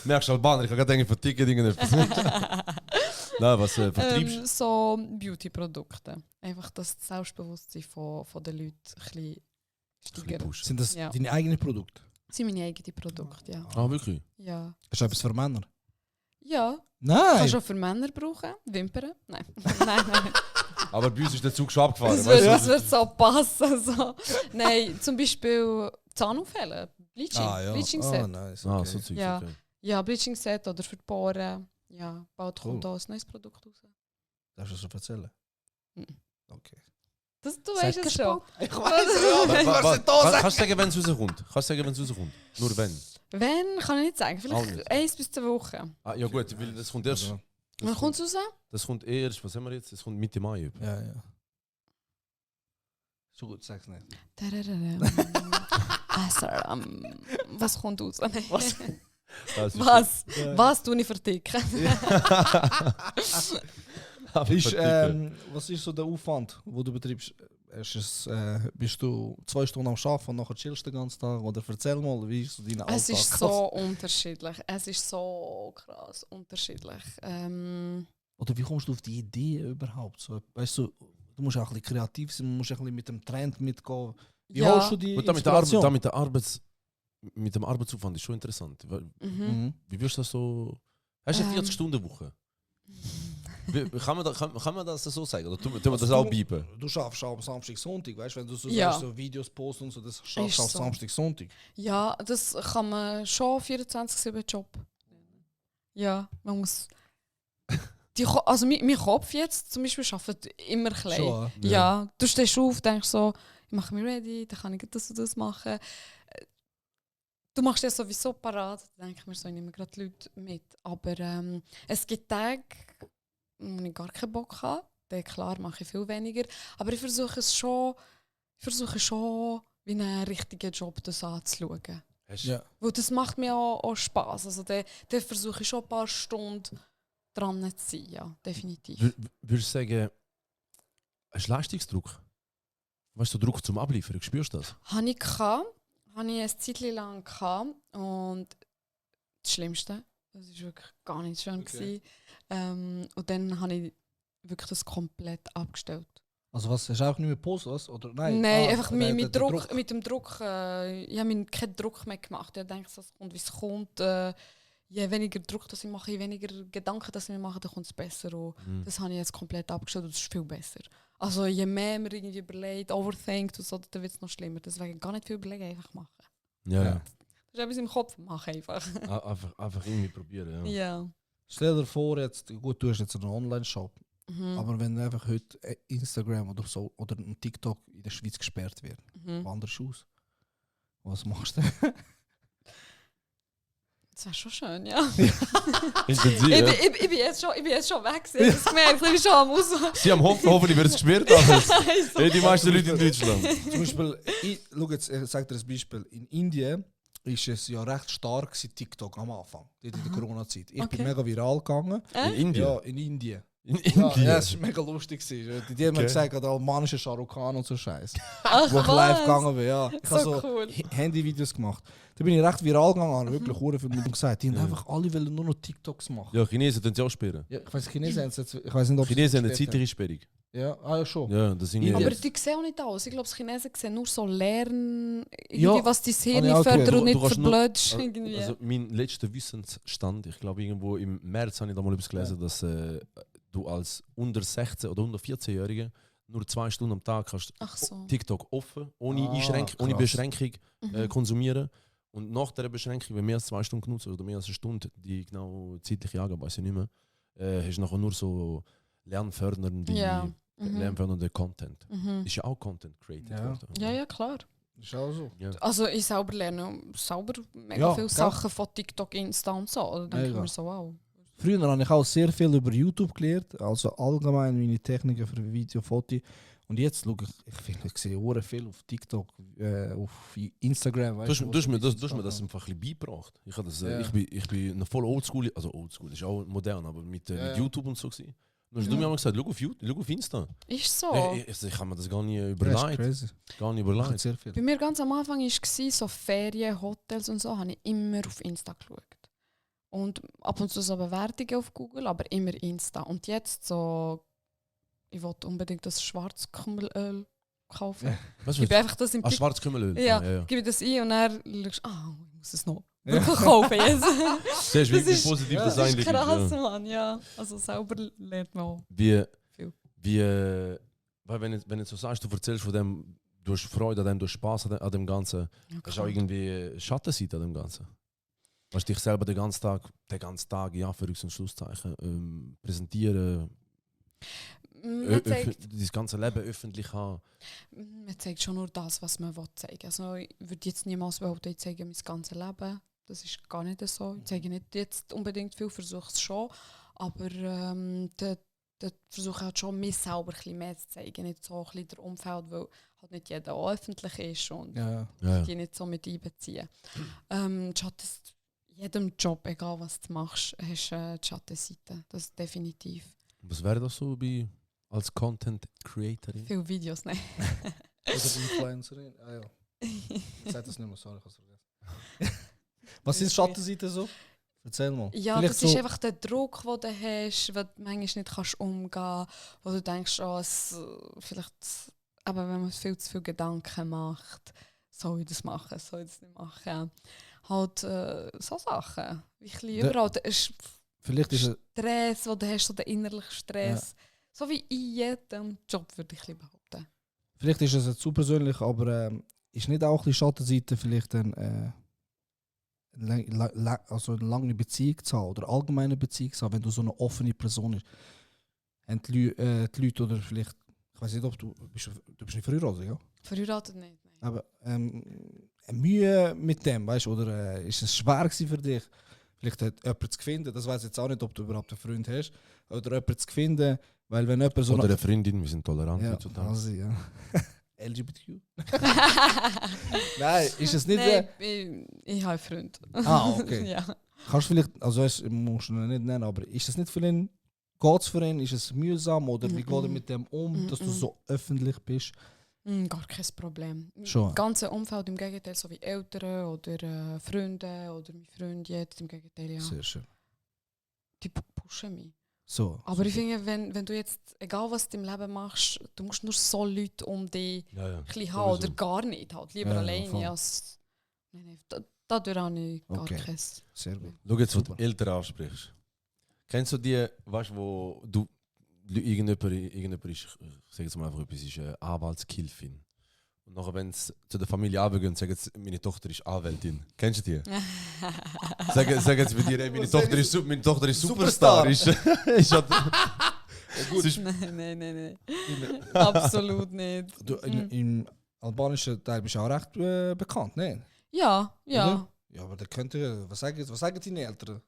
Merkst du, Albaner, ich habe gerade verticken irgendetwas. Nein, was vertreibst du? So Beauty-Produkte. Einfach das Selbstbewusstsein von den Leuten ein bisschen steigern. pushen. Sind das Ja. deine eigenen Produkte? Das sind meine eigenen Produkte, ja. Ah, wirklich? Ja. Hast du etwas für Männer? Ja, Nein! kannst du auch für Männer brauchen. Wimpern? Nein. nein. Aber bei uns ist der Zug schon abgefahren. Das weißt wird, du? das wird so passen. So. Nein, zum Beispiel Zahnaufhellen. Bleaching. Bleaching Set. nice. Ah, Okay. so Zeugs, Ja. okay. Ja, Bleaching Set oder für die Poren. Ja, bald Cool. kommt da ein neues Produkt raus. Darfst du das schon erzählen? Mhm. Okay. Du weißt es schon. Ich Kannst du sagen, wenn es rauskommt? Nur wenn. Wenn, kann ich nicht sagen. Auch Vielleicht nicht. 1 bis 2 Wochen. Ah, ja gut, weil das kommt erst. Also, Wann kommt es raus? Das kommt erst, was haben wir jetzt? Das kommt Mitte Mai. Etwa. ja. So gut, sag's nicht. Was kommt raus? Nein. Was? Das ist- Was? Ja. Was tue ich verticken? Was ist so der Aufwand, den du betreibst? Bist du 2 Stunden am Arbeiten und nachher chillst du den ganzen Tag? Oder erzähl mal, wie ist so dein Alltag? Es ist so unterschiedlich. Es ist so krass unterschiedlich. Oder wie kommst du auf die Idee überhaupt? So, weißt du, du musst auch ein bisschen kreativ sein, du musst auch ein bisschen mit dem Trend mitgehen. Wie holst du die Und mit Inspiration? mit dem Arbeitsaufwand ist schon interessant. Mhm. Mhm. Wie wirst du das so? Hast du eine Ähm. 40-Stunden-Woche? Kann man das so sagen? Oder tun wir das auch bieben? Du schaffst auch am Samstag, Sonntag, weißt du, wenn du so, Ja. sagst, so Videos posten und so, das schaffst du auch so. Samstag, Sonntag. Ja, das kann man schon 24/7 Job. Ja, man muss. Also mein Kopf jetzt zum Beispiel arbeitet immer klein. Schon, Ja, du stehst auf, denkst so, ich mache mich ready, dann kann ich das und das machen. Du machst ja sowieso parat, dann denke ich mir so, ich nehme gerade die Leute mit. Aber es gibt Tage, wo ich gar keinen Bock habe. Dann klar mache ich viel weniger. Aber ich versuche schon wie einen richtigen Job das anzuschauen. Hast Ja. Weil das macht mir auch Spass. Also dann versuche ich schon ein paar Stunden dran zu sein, ja, definitiv. Würdest du sagen, hast du Leistungsdruck? Weißt du, Druck zum Abliefern, spürst du das? Habe ich eine Zeit lang gehabt. Und das Schlimmste, das war wirklich gar nicht schön. Okay. Und dann habe ich wirklich das komplett abgestellt. Also was, hast du auch nicht mehr Post, was? Oder nein? Nein, Ah, einfach der mit dem Druck. Ich habe mir keinen Druck mehr gemacht. Ich denke, es kommt, wie es kommt. Je weniger Druck das ich mache, je weniger Gedanken das ich mir mache, dann kommt es besser. Und das habe ich jetzt komplett abgestellt und das ist viel besser. Also je mehr man irgendwie überlegt, overthinkt und so, dann wird es noch schlimmer. Deswegen gar nicht viel überlegen, einfach machen. Ja. Ja. Das ist etwas im Kopf, mach einfach. Einfach irgendwie probieren, ja. Ja. Stell dir vor, jetzt, gut, du hast jetzt einen Online-Shop, Mhm. aber wenn einfach heute Instagram oder so oder ein TikTok in der Schweiz gesperrt wird, Mhm. wanderst du aus? Was machst du? Das wäre schon schön, ja. Intensiv, ja. Ich bin jetzt schon weg. Ich habe das gemerkt, ich bin schon am Aus. Sie haben hoffentlich wird es gesperrt, aber Also, die meisten Leute in Deutschland. Zum Beispiel, schau jetzt, ich sage dir ein Beispiel. In Indien ist es ja recht stark gewesen, TikTok am Anfang, in der Corona-Zeit. Ich Okay. bin mega viral gegangen. In Indien? Ja, in Indien. In Ja, Indien? ja, es war mega lustig. gewesen. Die haben mir Okay. gesagt, der albanische Shahrukh Khan und so Scheiß. Ach, Wo ich live was? gegangen bin, ja. Ich habe So so cool. Handyvideos gemacht. Da bin ich recht viral gegangen, habe wirklich hure viele Leute gesagt. Die haben Ja. einfach alle wollen nur noch TikToks machen. Ja, Chinesen tun sie auch sperren. Ja, ich weiß, Chinesen haben es jetzt, ich weiß nicht, ob sie Chinesen haben eine es gestellt zeitliche Sperrung. haben. Ja, ah ja schon. Ja, das sind Aber Aber ja. die sehen auch nicht alles. Ich glaube, die Chinesen sehen nur so lernen, Ja, irgendwie, was dein habe ich Hirn auch fördert gehört. und nicht Du kannst nur- verblödst. Irgendwie. Also mein letzter Wissensstand, ich glaube irgendwo im März habe ich da mal etwas gelesen, dass du als unter 16 oder unter 14-Jährige nur 2 Stunden am Tag kannst Ach so. TikTok offen, ohne, Ah, ohne krass. Beschränkung Mhm. konsumieren. Und nach dieser Beschränkung, wenn mehr als 2 Stunden genutzt oder mehr als eine Stunde, die genau zeitliche Angabe weiß ich nicht mehr, hast du nachher nur so lernfördernde, Ja. Mhm. lernfördernde Content. Mhm. Ist ja auch Content created Ja. worden. Ja, ja, klar. Ist auch so. Ja. Also ich selber lerne selber mega Ja, viele gell? Sachen von TikTok, Insta und so. Da denke ich Mega. mir so, wow. Früher habe ich auch sehr viel über YouTube gelernt, also allgemein meine Techniken für Video, Foto. Und jetzt schaue ich sehe sehr viel auf TikTok, auf Instagram. Du hast mir das einfach ein bisschen beigebracht. Ich, habe das, Ja. ich bin noch voll oldschool, also oldschool ist auch modern, aber mit Ja. YouTube und so gewesen. Dann hast du mir einmal gesagt, schau auf YouTube, schau auf Insta. Ist so. Ich habe mir das gar nicht Das ist überlegt. crazy. Gar nicht Machen überlegt. sehr viel. Bei mir ganz am Anfang war so Ferien, Hotels und so, habe ich immer auf Insta geschaut. Und ab und zu so Bewertungen auf Google, aber immer Insta. Und jetzt so, ich wollte unbedingt das Schwarzkümmelöl kaufen. Was Ich gebe einfach das im TikTok. Schwarzkümmelöl. Ja, Ah, ja. gebe das ein und dann schaust du, ich muss es noch wirklich kaufen jetzt. Siehst du, Das wie ist- positiv ja, das Das ist eigentlich krass, ist. Ja. Mann, ja. Also selber lernt man auch. Wie, Viel. weil wenn du so sagst, du erzählst von dem, du hast Freude an dem, du hast Spaß an dem Ganzen, hast du auch irgendwie Schattenseite an dem Ganzen. Weißt du, dich selber den ganzen Tag, ja, für und Schlusszeichen, präsentieren, Man zeigt, das ganze Leben öffentlich haben. man zeigt schon nur das, was man zeigen will. Also ich würde jetzt niemals behaupten, ich zeige mein ganzes Leben. Das ist gar nicht so. Ich zeige nicht jetzt unbedingt viel, versuche es schon. Aber da versuche ich halt schon, mich selber ein bisschen mehr zu zeigen. Nicht so ein bisschen der Umfeld, weil halt nicht jeder auch öffentlich ist und Ja. Ja. die nicht so mit einbeziehen. Die Schattenseite, jedem Job, egal was du machst, hast du die Schattenseite. Das ist definitiv. Was wäre das so als Content Creatorin? Viele Videos, nein. Oder Influencerin. Ah ja. Ich sag das nicht mehr, sorry, ich hab's vergessen. Was ist Schattenseite so? Erzähl mal. Ja, Vielleicht das ist so- einfach der Druck, den du hast, wo du manchmal nicht kannst umgehen, wo du denkst, vielleicht, aber wenn man viel zu viele Gedanken macht, soll ich das machen, soll ich das nicht machen. Halt so Sachen. Wie ein bisschen Der- überall. Da ist Vielleicht ist es. Stress, wo du hast, so den innerlichen Stress. So wie in jedem Job, würde ich ein bisschen behaupten. Vielleicht ist es jetzt zu persönlich, aber ist nicht auch die Schattenseite vielleicht also eine lange Beziehung zu haben oder allgemeine Beziehung zu haben, wenn du so eine offene Person bist? Und die Leute oder vielleicht, ich weiß nicht, ob du bist nicht verheiratet, ja? Verheiratet nicht, nein. Aber Mühe mit dem, weißt du, oder ist es schwer gewesen für dich? Vielleicht hat jemand zu finden, das weiß jetzt auch nicht, ob du überhaupt einen Freund hast, oder jemand zu finden, weil wenn jemand so Oder eine Freundin, wir sind tolerant ja, heutzutage. also, ja. LGBTQ? Nein, ist es nicht Nein, ich habe einen Freund. Ah, okay. Ja. Kannst du vielleicht, also es musst du ihn nicht nennen, aber ist das nicht für ihn, geht es für ihn, ist es mühsam oder wie geht er mit dem um, dass du so öffentlich bist? Gar kein Problem. Schon. Das ganze Umfeld im Gegenteil, so wie Eltern oder Freunde oder mein Freund jetzt, im Gegenteil, ja. Sehr schön. Die pushen mich. So. Aber ich finde, wenn du jetzt, egal was du im Leben machst, du musst nur so Leute um dich ein bisschen haben oder gar nicht. Halt. Lieber Ja, alleine voll. als... Nein, dadurch habe ich gar Okay. keins. Sehr gut. Schau jetzt, wo Super. du Eltern ansprichst. Kennst du die, weißt du, wo du irgendjemand ist, ich sage jetzt mal einfach etwas, ist eine Anwaltskilfin. Und nachher, wenn es zu der Familie runtergehen, sagen sie, meine Tochter ist Anwältin. Kennst du die? sagen sie bei dir, ey, meine Tochter ist Superstar. Ist halt, Nein. Absolut nicht. Du, im albanischen Teil bist du auch recht bekannt, ne? Ja. Oder? Ja, aber da könnte, was sagen deine Eltern,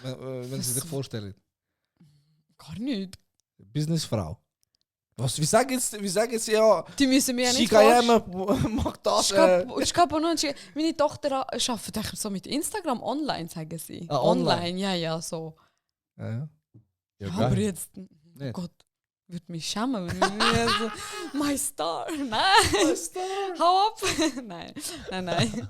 wenn sie sich vorstellen? Gar nicht. Businessfrau. Wie sagen sie ja, Die müssen mir ja nicht Shikayama macht das. Ich glaube auch noch, meine Tochter arbeitet so mit Instagram online, sagen sie. Ah, online? Ja, so. Ja. ja, Aber geil. jetzt, oh Nicht. Gott, würde mich schämen, wenn ich mir so, my star, nein, hau ab. Nein.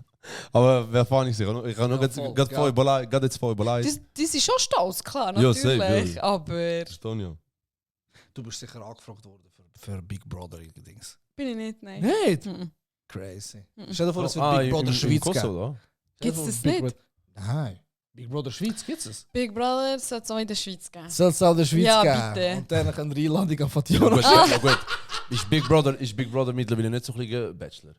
Aber wer fahre ich sich? Ich habe noch voll, gerade jetzt vorher überlegt. Die sind schon stolz, klar, Ja, natürlich, safe, ja. aber Stonio. Du bist sicher angefragt worden für Big Brother Dings. bin ich nicht, nein. Nicht? Mhm. Crazy. Mhm. Stell dir vor, es wird Big Brother Schweiz geben. Kosovo, Stell dir Gibt's vor, das Big nicht? Nein. Big Brother Schweiz gibt es. Big Brother sollte es auch in der Schweiz geben. Soll es auch in der Schweiz Ja, geben? bitte. Und dann eine Einladung an Ja, Fatjona. gut, ja, gut. Ist Big Brother mittlerweile nicht so ein bisschen Bachelor?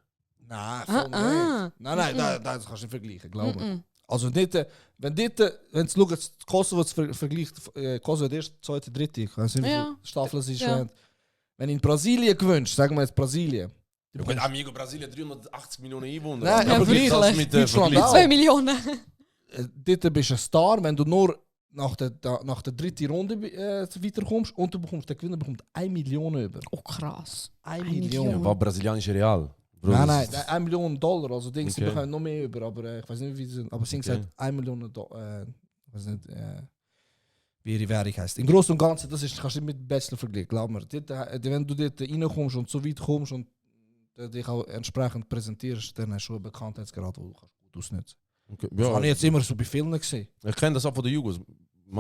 Nein, voll nicht. Nein, das kannst du nicht vergleichen, glaube ich. Mhm. Also wenn du schaust, Kosovo vergleicht, Kosovo der erste, zweite, dritte, ich weiß nicht, wie Ja. viele Staffeln es ist. Ja. Wenn in Brasilien gewünscht, sagen wir jetzt Brasilien. Ja, gut, Amigo Brasilien 380 Millionen Einwohner. Nein, aber vergleich das wirklich. mit Deutschland Vergleich. auch. 2 Millionen. Dort bist du ein Star, wenn du nur nach der dritten Runde weiterkommst und du bekommst, der Gewinner bekommt 1 Million über. Oh, krass. 1 Million. Million. Ja, war brasilianische Real. Bro, Nein, das nein, ist- 1 Million $. Also Dings, sie Okay. bekommen noch mehr über, aber ich weiß nicht, wie sie aber sie Okay. sagt 1 Million $. Ich weiß nicht, wie ihre Währung heisst. Im Großen und Ganzen, das ist, kannst du nicht mit Bachelor vergleichen, glaub mir. Dort, wenn du dort reinkommst und so weit kommst und dich auch entsprechend präsentierst, dann hast du schon einen Bekanntheitsgrad, wo du kannst gut ausnutzen. Okay. Das habe ich Ja, jetzt immer so bei Filmen gesehen. ich kenne das auch von den Jugos.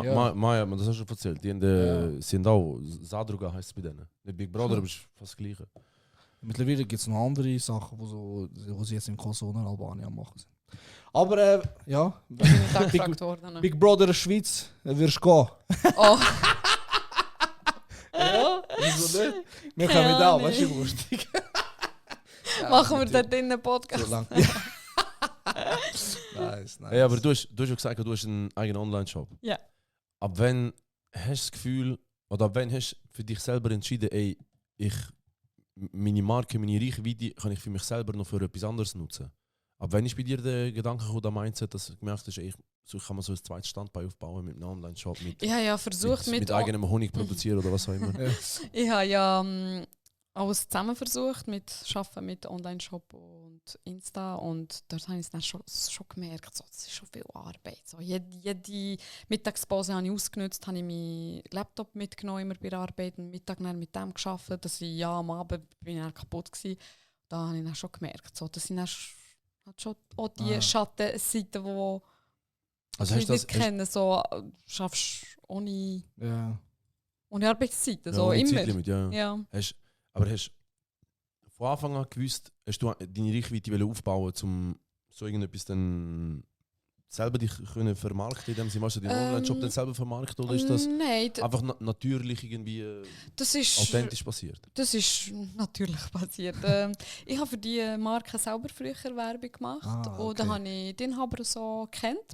Ja. Maya, man das hast du schon erzählt. Die sind auch, Zadruga heißt es bei denen. Der Big Brother aber ist fast das Gleiche. Mittlerweile gibt es noch andere Sachen, wo sie jetzt im Kosovo und Albanien am machen sind. Aber ja, Ich bin nicht angefragt worden. Big Brother Schweiz, wirst du gehen. Oh, Ja, wieso nicht? Wir Keine kommen da, Ahnung. weißt du, lustig. machen wir dort in den Podcast. So lang. Nice. Hey, aber du hast ja gesagt, du hast einen eigenen Online-Shop. Ja. Ab wann hast du das Gefühl, oder ab wann hast du für dich selber entschieden, ey, meine Marke, meine Reichweite kann ich für mich selber noch für etwas anderes nutzen? Ab wann ist bei dir der Gedanke gekommen, der Mindset, dass du gemerkt hast, ey, ich kann mir so ein zweites Standbein aufbauen mit einem Online-Shop, mit, Ich habe ja versucht mit eigenem Honig produzieren oder was auch immer? Ich habe ja alles zusammen versucht, mit Arbeiten mit Online-Shop und Insta. Und dort habe ich es dann schon gemerkt, so, das ist schon viel Arbeit. So, jede Mittagspause habe ich ausgenutzt, habe ich meinen Laptop mitgenommen immer bei der Arbeit und Mittag dann mit dem gearbeitet, dass ich am Abend bin ich dann kaputt war. Da habe ich dann schon gemerkt, so, das sind dann hat schon auch die Schattenseiten, die Also ich hast du das, nicht kennen. So, schaffst ohne Arbeitszeiten, so ohne immer. Zeitlimit, ja. Ja. Aber hast du von Anfang an gewusst, hast du deine Reichweite aufbauen, um so irgendetwas dann selber dich können vermarkten, in dem Sinne, hast du deinen Online-Shop dann selber vermarkten, oder ist das Nein, einfach natürlich irgendwie das ist authentisch passiert? Das ist natürlich passiert. Ich habe für die Marke selber früher Werbung gemacht. Ah, Und okay. dann habe ich den Inhaber so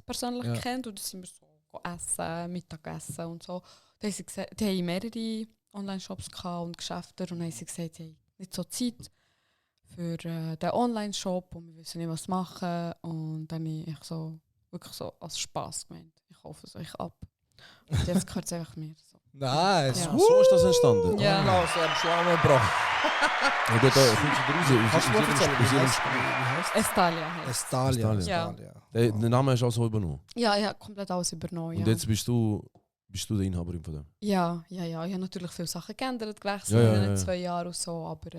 persönlich Ja. kennt. Und dann sind wir so essen, Mittagessen und so. Dann haben sie gesagt, die haben mehrere Online-Shops gehabt und Geschäfte. Und dann haben sie gesagt, sie haben nicht so Zeit für den Online-Shop und wir wissen nicht, was machen. Und dann habe ich so, wirklich so als Spass gemeint. Ich kaufe es euch ab. Und jetzt gehört es einfach mir. So. Nice. Ja. So ist das entstanden. Ja. Lass am Schlangen gebracht. Und dort kommst du raus. Kannst du mir erzählen, wie heißt Estalia heißt. Estalia. Estalia. Ja. Den Namen hast du auch so übernommen. Ja, ich habe komplett alles übernommen. Und Ja. jetzt bist du die Inhaberin von dem. Ja. Ich habe natürlich viele Sachen geändert, gewechselt Ja, ja, in den ja. 2 Jahren und so, aber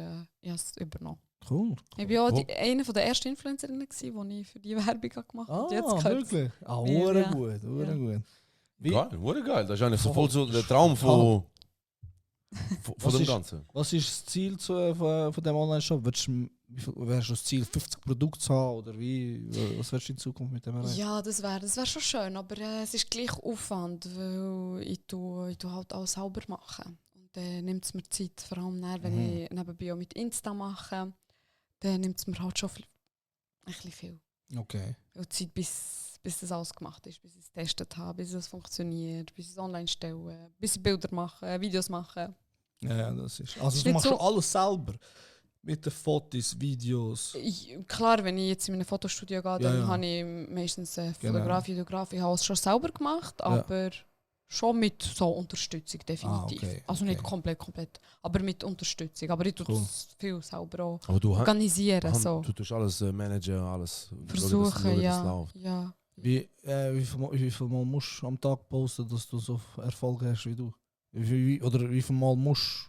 ich habe es übernommen. Cool. Ich war auch eine der ersten Influencerinnen, die ich für die Werbung gemacht habe. Ah, Und jetzt gehört's- wirklich? Ah, Ja. hure gut, hure Ja. gut. Wie, Geil, wurde geil. Das ist eigentlich so Voll. voll so der Traum von Was dem ist- Ganzen. was ist das Ziel von dem Online-Shop? Hast du das Ziel, 50 Produkte zu haben? Oder wie? Was willst du in Zukunft mit dem erreichen? Ja, das wär schon schön, aber es ist gleich Aufwand, weil ich tue halt alles selber machen. Und dann nimmt es mir Zeit, vor allem dann, wenn ich nebenbei auch mit Insta mache, dann nimmt es mir halt schon ein bisschen viel. Okay. Und Zeit, bis das alles gemacht ist, bis ich es getestet habe, bis es funktioniert, bis ich es online stelle, bis ich Bilder mache, Videos mache. Ja, das ist. Also, Ist du nicht machst so- schon alles selber. Mit den Fotos, Videos. Klar, wenn ich jetzt in einem Fotostudio gehe, dann ja. habe ich meistens Genau. Fotograf, Videograf. Ich habe es schon selber gemacht, aber schon mit so Unterstützung definitiv. okay, Also nicht okay. komplett, aber mit Unterstützung. Aber ich tue Cool. das viel selber auch Aber du organisieren. So. du tust alles managen, alles Versuchen, schauen, dass ja. das läuft. ja. Wie viel Mal musst du am Tag posten, dass du so Erfolg hast wie du? Oder wie viel Mal musst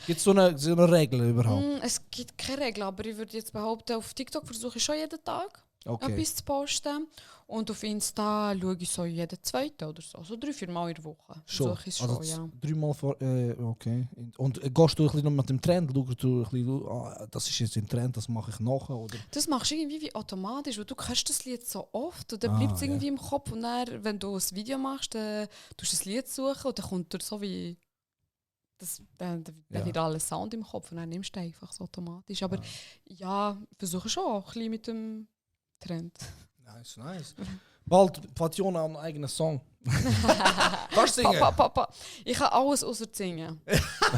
Gibt es so eine Regel überhaupt? Es gibt keine Regel, aber ich würde jetzt behaupten, auf TikTok versuche ich schon jeden Tag Okay. etwas zu posten. Und auf Insta schaue ich so jeden zweiten oder so. Also 3-4 Mal in der Woche. Schon. Versuche ich es Also schon, ja. 3 Mal vor. Okay. Und gehst du ein bisschen noch mit dem Trend? Schaust du ein bisschen, das ist jetzt im Trend, das mache ich nachher? Oder? Das machst du irgendwie wie automatisch, weil du hörst das Lied so oft und dann Ah, bleibt es ja. irgendwie im Kopf. Und dann, wenn du ein Video machst, dann tust du das Lied suchen und dann kommt dir so wie der virale Sound im Kopf und dann nimmst du den einfach so automatisch. Aber ja, versuche schon auch ein bisschen mit dem Trend. Nice, nice. Bald fährt Jona einen eigenen Song. Kannst du singen? Papa. Ich kann alles außer singen.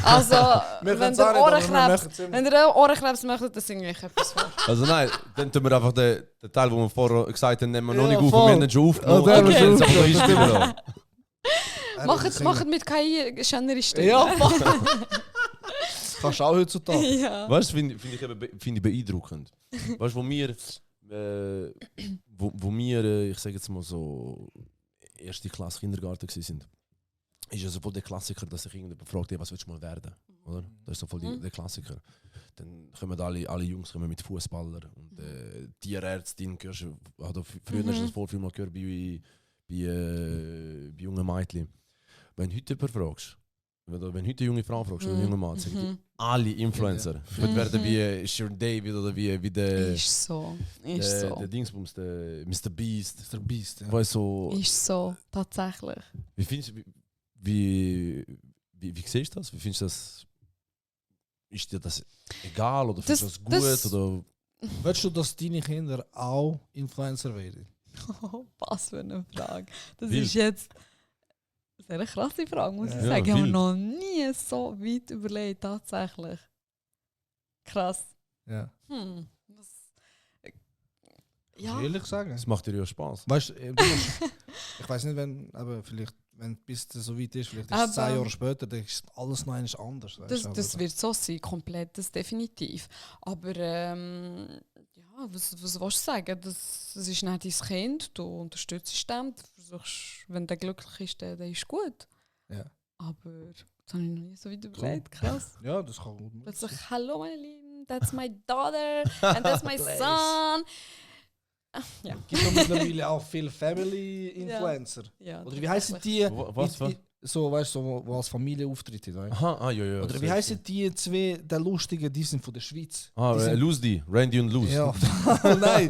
Also, Wir wenn können's auch der nicht, aber wir Ohrenkrebs, machen's immer. wenn der Ohrenkrebs möchte, dann singe ich etwas vor. Also nein, dann tun wir einfach den Teil, wo wir vorher gesagt haben, nehmen wir noch Ja, nicht auf voll. und wir haben ihn schon aufgenommen. Oh, den haben wir Okay, schon jetzt einfach noch einspielen lassen. Macht mit KI schönere Stimme. Ja, voll. Das kannst du auch heutzutage. ja. Weißt du, finde ich beeindruckend. Weißt du, wo wir, ich sage jetzt mal so, erste Klasse Kindergarten sind, ist ja so voll der Klassiker, dass sich irgendjemand fragt, was willst du mal werden? Oder? Das ist so voll der Klassiker. Dann kommen alle Jungs kommen mit Fußballer und Tierärztin, früher hast du das voll viel mal gehört bei jungen Mädchen. Wenn du heute jemanden fragst, wenn du heute eine junge Frau fragst oder einen jungen Mann, sagen die alle Influencer. Wird werden wie Sharon David oder wie der Ist so. der Dingsbums, der Mr. Beast. Der Beast, ja. Weißt so, Ist so, tatsächlich. wie findest du, wie siehst du das? Wie findest du das? Ist dir das egal oder findest du das gut? das- Oder? Willst du, dass deine Kinder auch Influencer werden? Was für eine Frage. Das Wild. ist jetzt eine sehr krasse Frage, muss ich Ja, sagen. Ich habe wild. noch nie so weit überlegt, tatsächlich. Krass. Ja. Was? Ja. Ehrlich sagen. Das macht dir ja Spaß. Weißt du, ich weiß nicht, aber vielleicht, wenn bis es so weit ist, vielleicht ist es 10 Aber- Jahre später, dann ist alles noch einmal anders. Weißt, Das, aber- das wird so sein, komplett, das definitiv. Aber ja, was willst du sagen? Das ist nicht dein Kind, du unterstützt es, du versuchst, wenn der glücklich ist, dann ist gut. Ja. Aber das habe ich noch nie so weit überlegt, krass. Ja, das kann gut sein. Plötzlich, hallo meine Lieben, that's my daughter and that's my son. Ja. Es gibt ja mittlerweile auch viele Family-Influencer. Ja, Oder wie heißen die? Was für? So, weißt du, so, wo als Familie auftreten. Weißt? Aha, ja. Oder wie heißen die zwei, der Lustigen, die sind von der Schweiz? Die sind, Lose Randy und Lose. ja, nein,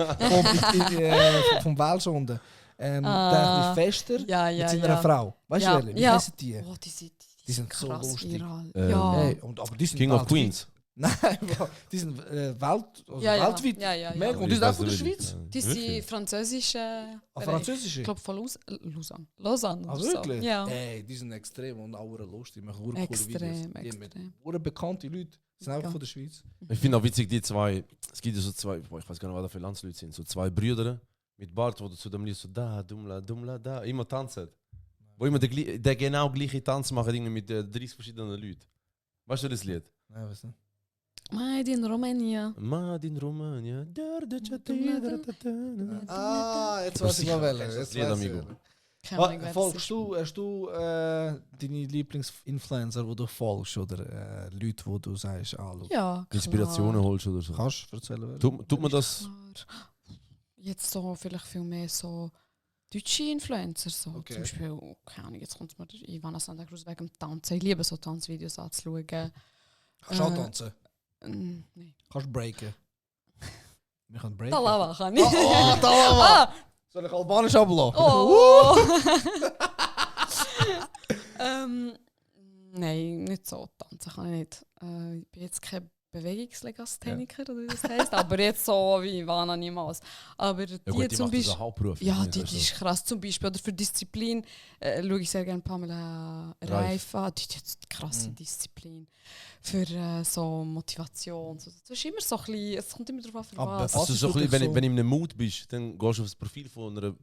vom Welschonde. Der ein bisschen fester Ja, mit seiner Frau. Weißt Ja, du, wie ja. heißen die? Oh, Die sind so krass lustig. viral. Ähm, ja. Hey, aber die sind King of weltweit. Queens. Nein, die sind weltweit. Ja. Mega. Und Ich die sind weiß auch von der nicht, Schweiz. Die sind französische. Ah, französische? Ich glaube von Lausanne. Lausanne. Ah, oder wirklich? So. Ja. Ey, die sind extrem und auch lustig. Die machen coole Videos. Extrem, Die haben extrem. bekannte Leute. Die sind einfach Ja. von der Schweiz. Ich finde auch witzig, die zwei, es gibt ja so zwei, ich weiß gar nicht, was da für Landsleute sind, so zwei Brüder mit Bart, wo du zu dem Lied so da, dumla, da, immer tanzen. Wo immer der genau gleiche Tanz machen irgendwie mit 30 verschiedenen Leuten. Weißt du das Lied? Nein, weiß nicht. Made in Romania. Mad in Romania. Ah, jetzt weiß ich mal welchen. Das Jetzt Lied, weiß ich amigo. welchen. Keine Ahnung, wer das Folgst ist. hast du deine Lieblingsinfluencer, die du folgst oder Leute, die du sagst, schau. Ja, Inspirationen holst oder so. Kannst du erzählen? wer? Tut man das? Klar. Jetzt so vielleicht viel mehr so deutsche Influencer. So. Okay. Zum Beispiel, keine Ahnung, jetzt kommt mir Ivana Santa Cruz wegen dem Tanzen. Ich liebe so Tanzvideos anzuschauen. Kannst du auch tanzen? Nein. Kannst du breaken? Wir können breaken. Talava kann ich. Oh, Talava! Soll ich Albanisch ablassen? Oh. Nein, nicht so tanzen kann ich nicht. Ich bin jetzt kein Bewegungslegastheniker, oder wie das heisst, aber jetzt so wie Ivana niemals. Aber die Ja gut, die zum macht das Beispiel... einen Hauptberuf. Ja, nicht? die Also, ist krass. Zum Beispiel oder für Disziplin schaue ich sehr gerne Pamela Reif an. Die hat jetzt krasse Disziplin. Für so Motivation. So, das ist immer so ein bisschen, es kommt immer darauf an, für Aber was. also ist so ein bisschen, wirklich wenn du in einem Mood bist, dann gehst du auf das Profil von einer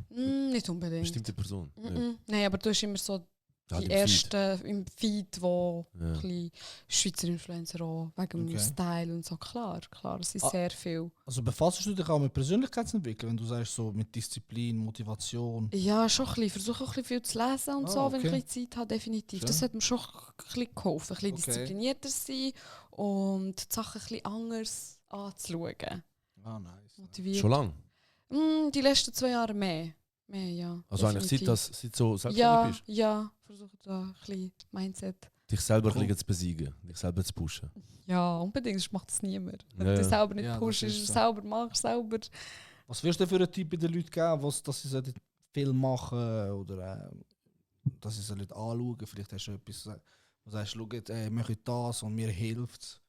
Nicht unbedingt. bestimmten Person. Nein, aber du hast immer so Halt die im Feed. ersten im Feed, wo Ja. ein bisschen Schweizer Influencer auch, wegen dem Okay. Style und so. Klar, es ist Ah. sehr viel. Also befasst du dich auch mit Persönlichkeitsentwicklung, wenn du sagst, so mit Disziplin, Motivation? Ja, schon ein bisschen. Versuche auch ein bisschen viel zu lesen und so, wenn ich Okay. ein bisschen Zeit habe, definitiv. Schön. Das hat mir schon ein bisschen geholfen, ein bisschen Okay. disziplinierter sein und die Sachen ein bisschen anders anzuschauen. Ah, nice. Motiviert. Schon lang. Die letzten 2 Jahre mehr. Mehr, ja. Also eigentlich definitiv. seit du selbstständig Ja, bist. ja. Versuche da ein bisschen Mindset. Dich selber ein Cool. bisschen zu besiegen, dich selber zu pushen. Ja, unbedingt, sonst macht es niemand. Wenn Ja, du ja. selber nicht Ja, das pushst, ist so. selber machst, selber... Was wirst du für einen Typ bei den Leuten geben, dass sie sollten viel machen oder dass sie sollen anschauen? Vielleicht hast du etwas, wo du sagst, schau, ich mache das und mir hilft es.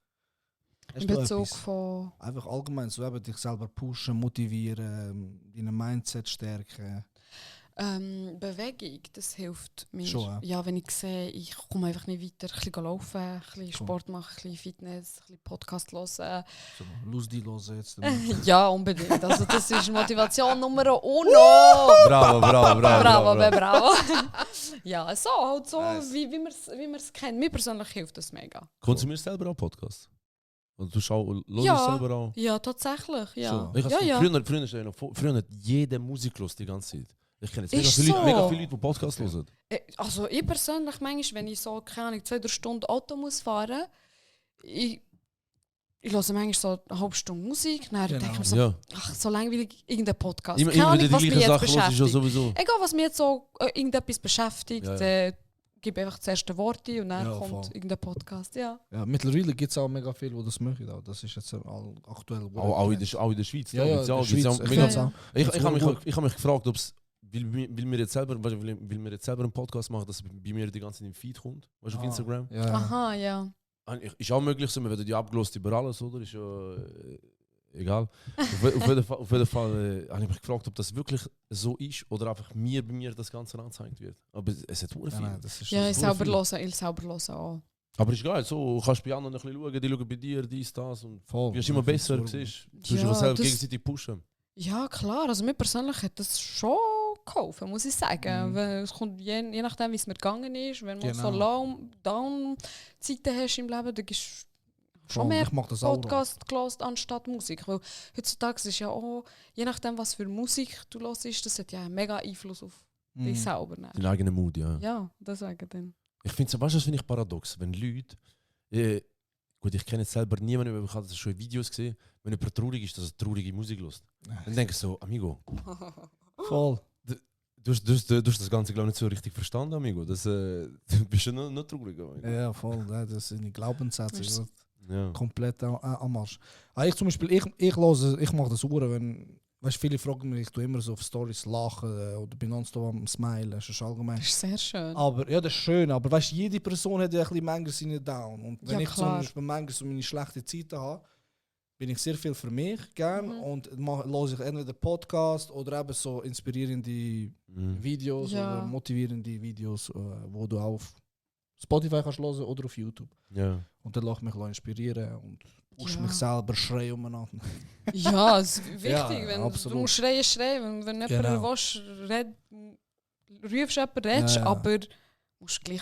In Bezug von... Einfach allgemein, so eben dich selber pushen, motivieren, dein Mindset stärken. Bewegung, das hilft mir. Schon, Ja, wenn ich sehe, ich komme einfach nicht weiter, ein bisschen laufen, ein bisschen Cool. Sport machen, ein bisschen Fitness, ein bisschen Podcast hören. So, los die los jetzt. Ja, unbedingt. Also das ist Motivation Nummer uno. Bravo, bravo, bravo. Bravo. Ja, so, halt so, Nice. wie man es kennt. Mir persönlich hilft das mega. Konsumierst du selber auch Podcasts? Oder du hörst Ja. selber auch? Ja, tatsächlich, ja. Schon. Ich Ja, ja. Früher hat jeder Musik gehört die ganze Zeit. Ich kenne jetzt Ist mega so. viele Leute, die Podcasts hören. Also ich persönlich, manchmal, wenn ich so, keine Ahnung, 2-3 Stunden Auto muss fahren, ich höre manchmal so eine halbe Stunde Musik, dann Genau. denke ich mir so, Ja. ach, so langweilig, irgendein Podcast. Immer Keine wieder Ahnung, die was mich gleichen jetzt Sachen hörst, ist ja beschäftigt. sowieso. Egal, was mich jetzt so irgendetwas beschäftigt, Ja, gebe ich einfach das erste Wort ein und dann Ja, kommt voll. irgendein Podcast. Ja. Ja, mittlerweile gibt es auch mega viele, die das machen. Auch. Das ist jetzt aktuell. Auch in der Schweiz. Ja, da ja, gibt's auch- in der gibt's auch Schweiz, mega- ich find's auch. Ich habe mich gefragt, ob es, weil wir jetzt selber einen Podcast machen, dass es bei mir die ganze Zeit im Feed kommt, weißt du, auf Ah, Instagram. Ja. Aha, ja. Ist auch möglich, so, wir werden die abgelost über alles, oder? Ist ja egal. Auf jeden Fall habe ich mich gefragt, ob das wirklich so ist oder einfach bei mir das Ganze angezeigt wird. Aber es hat sehr Ja, viel. nein, das ist Ja, ich so selber viel. höre auch. Aber ist geil, so kannst du bei anderen ein bisschen schauen, die schauen bei dir, dies, das und voll. du wirst immer besser, voll. siehst du. Ja, Ja, selber das- gegenseitig pushen. Ja, klar. Also mir persönlich hat das schon geholfen, muss ich sagen. Mhm. Weil es kommt je nachdem, wie es mir gegangen ist. Wenn man so Genau. Down-Zeiten hast im Leben, dann gibst du schon Voll, mehr ich mach das auch. Podcast gehört anstatt Musik. Weil heutzutage ist ja auch, je nachdem, was für Musik du hörst, das hat ja einen mega Einfluss auf Mhm. dich selber. Ne? Deinen eigenen Mut, ja. Ja, deswegen dann. Ich finde, weißt du, das finde ich paradox, wenn Leute, gut, ich kenne jetzt selber niemanden, aber ich habe das schon in Videos gesehen, wenn jemand traurig ist, dass er traurige Musik hört. Dann denke ich so, Amigo, Voll. du hast das Ganze glaube ich nicht so richtig verstanden, Amigo. Das, du bist ja noch traurig. Amigo. Ja, voll. Ja, das sind die Glaubenssätze. Das ist- das Ja. komplett am Arsch. Ich zum Beispiel, ich mache das Uhren, wenn, weißt, viele fragen mich, ich tue immer so auf Stories lachen oder bin nonstop am Smilen, das ist allgemein. Das ist sehr schön. Aber ja, das ist schön, aber weißt, jede Person hat ja ein bisschen manchmal seine Down. Und wenn Ja, ich zum klar. Beispiel manchmal so meine schlechten Zeiten habe, bin ich sehr viel für mich gern Mhm. und höre ich entweder Podcast oder eben so inspirierende Mhm. Videos Ja. oder motivierende Videos, wo du auf Spotify kannst hören oder auf YouTube. Ja. Und dann lasse ich mich inspirieren und push Ja. mich selber, schreie umeinander. Ja, es ist wichtig. Ja, wenn absolut. du musst schreien. Wenn jemand Genau. willst, rufst jemanden, redest, Ja. aber musst gleich,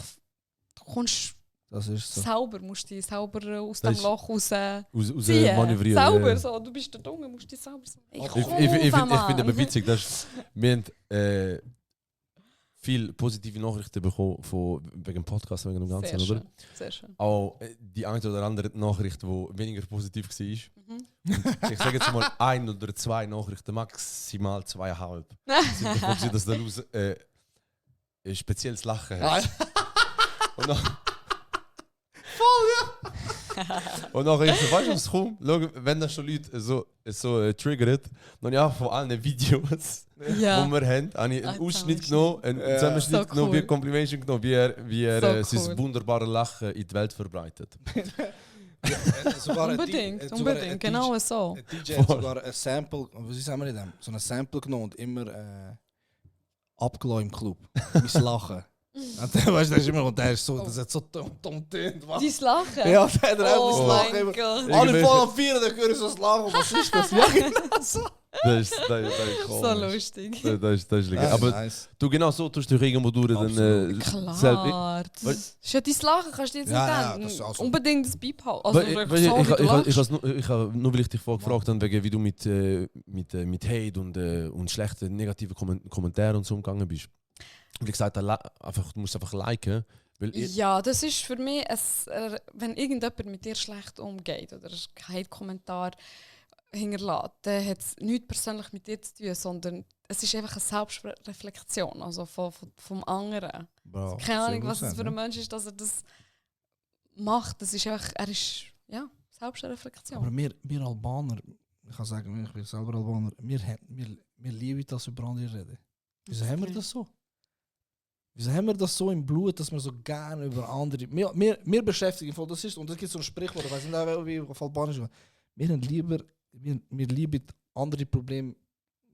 du kommst Das ist so. selber, musst dich selber aus Das dem ist- Loch raus Raus ziehen. manövrieren. Selber ja. so, du bist der Dunge, musst dich selber so. Ey, Ich komm, finde Mann. aber witzig, dass wir haben, viele positive Nachrichten bekommen wegen dem Podcast, wegen dem Ganzen, Sehr oder? schön, sehr schön. Auch die eine oder andere Nachricht, die weniger positiv war. Mhm. Ich sage jetzt mal 1 oder 2 Nachrichten, maximal 2,5. sind davon gewesen, dass der Luz ein spezielles Lachen hat. Und dann, und nachher ich so, weißt du, was kommt? Schau, wenn das schon Leute so triggert, dann ja von allen Videos, Ja. die wir haben, habe ich einen Ein Ausschnitt Zusammenschnitt. genommen, einen Zusammenschnitt So genommen, cool. wie Complimation genommen, wie er So sein cool. wunderbares Lachen in die Welt verbreitet. Sogar Unbedingt, unbedingt, genau so. Ein DJ hat sogar ein Sample, was sagen wir in dem? So ein Sample genommen und immer abgelassen im Club. Mein Lachen. Und dann, weißt du, der ist immer, und der ist so, das hat so dumm tönt. Dein Lachen? Ja, der hat einfach Oh das Lachen mein immer. Gott. Alle voll am Vieren, dann höre ich so das Lachen. Was ist das? Ja, genau so. Das ist So komisch. lustig. Das ist lecker. Aber nice. du genau so tust du irgendwo durch dann Absolut. Klar. Das Weißt- ist ja dein Lachen, kannst du jetzt Ja, nicht ja, denken. das ist also- Unbedingt das Beibehalten. Also, Weil- einfach weil so, wie du lachst. ich habe nur weil ich dich vorher gefragt habe, wegen wie du mit Hate und schlechten negativen Kommentaren und so umgegangen bist. Wie gesagt, du musst einfach liken. Weil Ja, das ist für mich, wenn irgendjemand mit dir schlecht umgeht oder kein Kommentar hinterlässt, dann hat es nichts persönlich mit dir zu tun, sondern es ist einfach eine Selbstreflexion also vom anderen. Bro, Keine Ahnung, sehr was gut es für ein sein, Mensch ist, dass er das macht. Das ist einfach, er ist, ja, Selbstreflexion. Aber wir Albaner, ich kann sagen, ich bin selber Albaner, wir lieben das über andere reden. Wieso haben wir das so? Wieso haben wir das so im Blut, dass wir so gerne über andere... Wir beschäftigen, voll das ist, und es gibt so ein Sprichwort, ich weiß nicht, wie auf Albanisch ist. Wir lieben andere Probleme,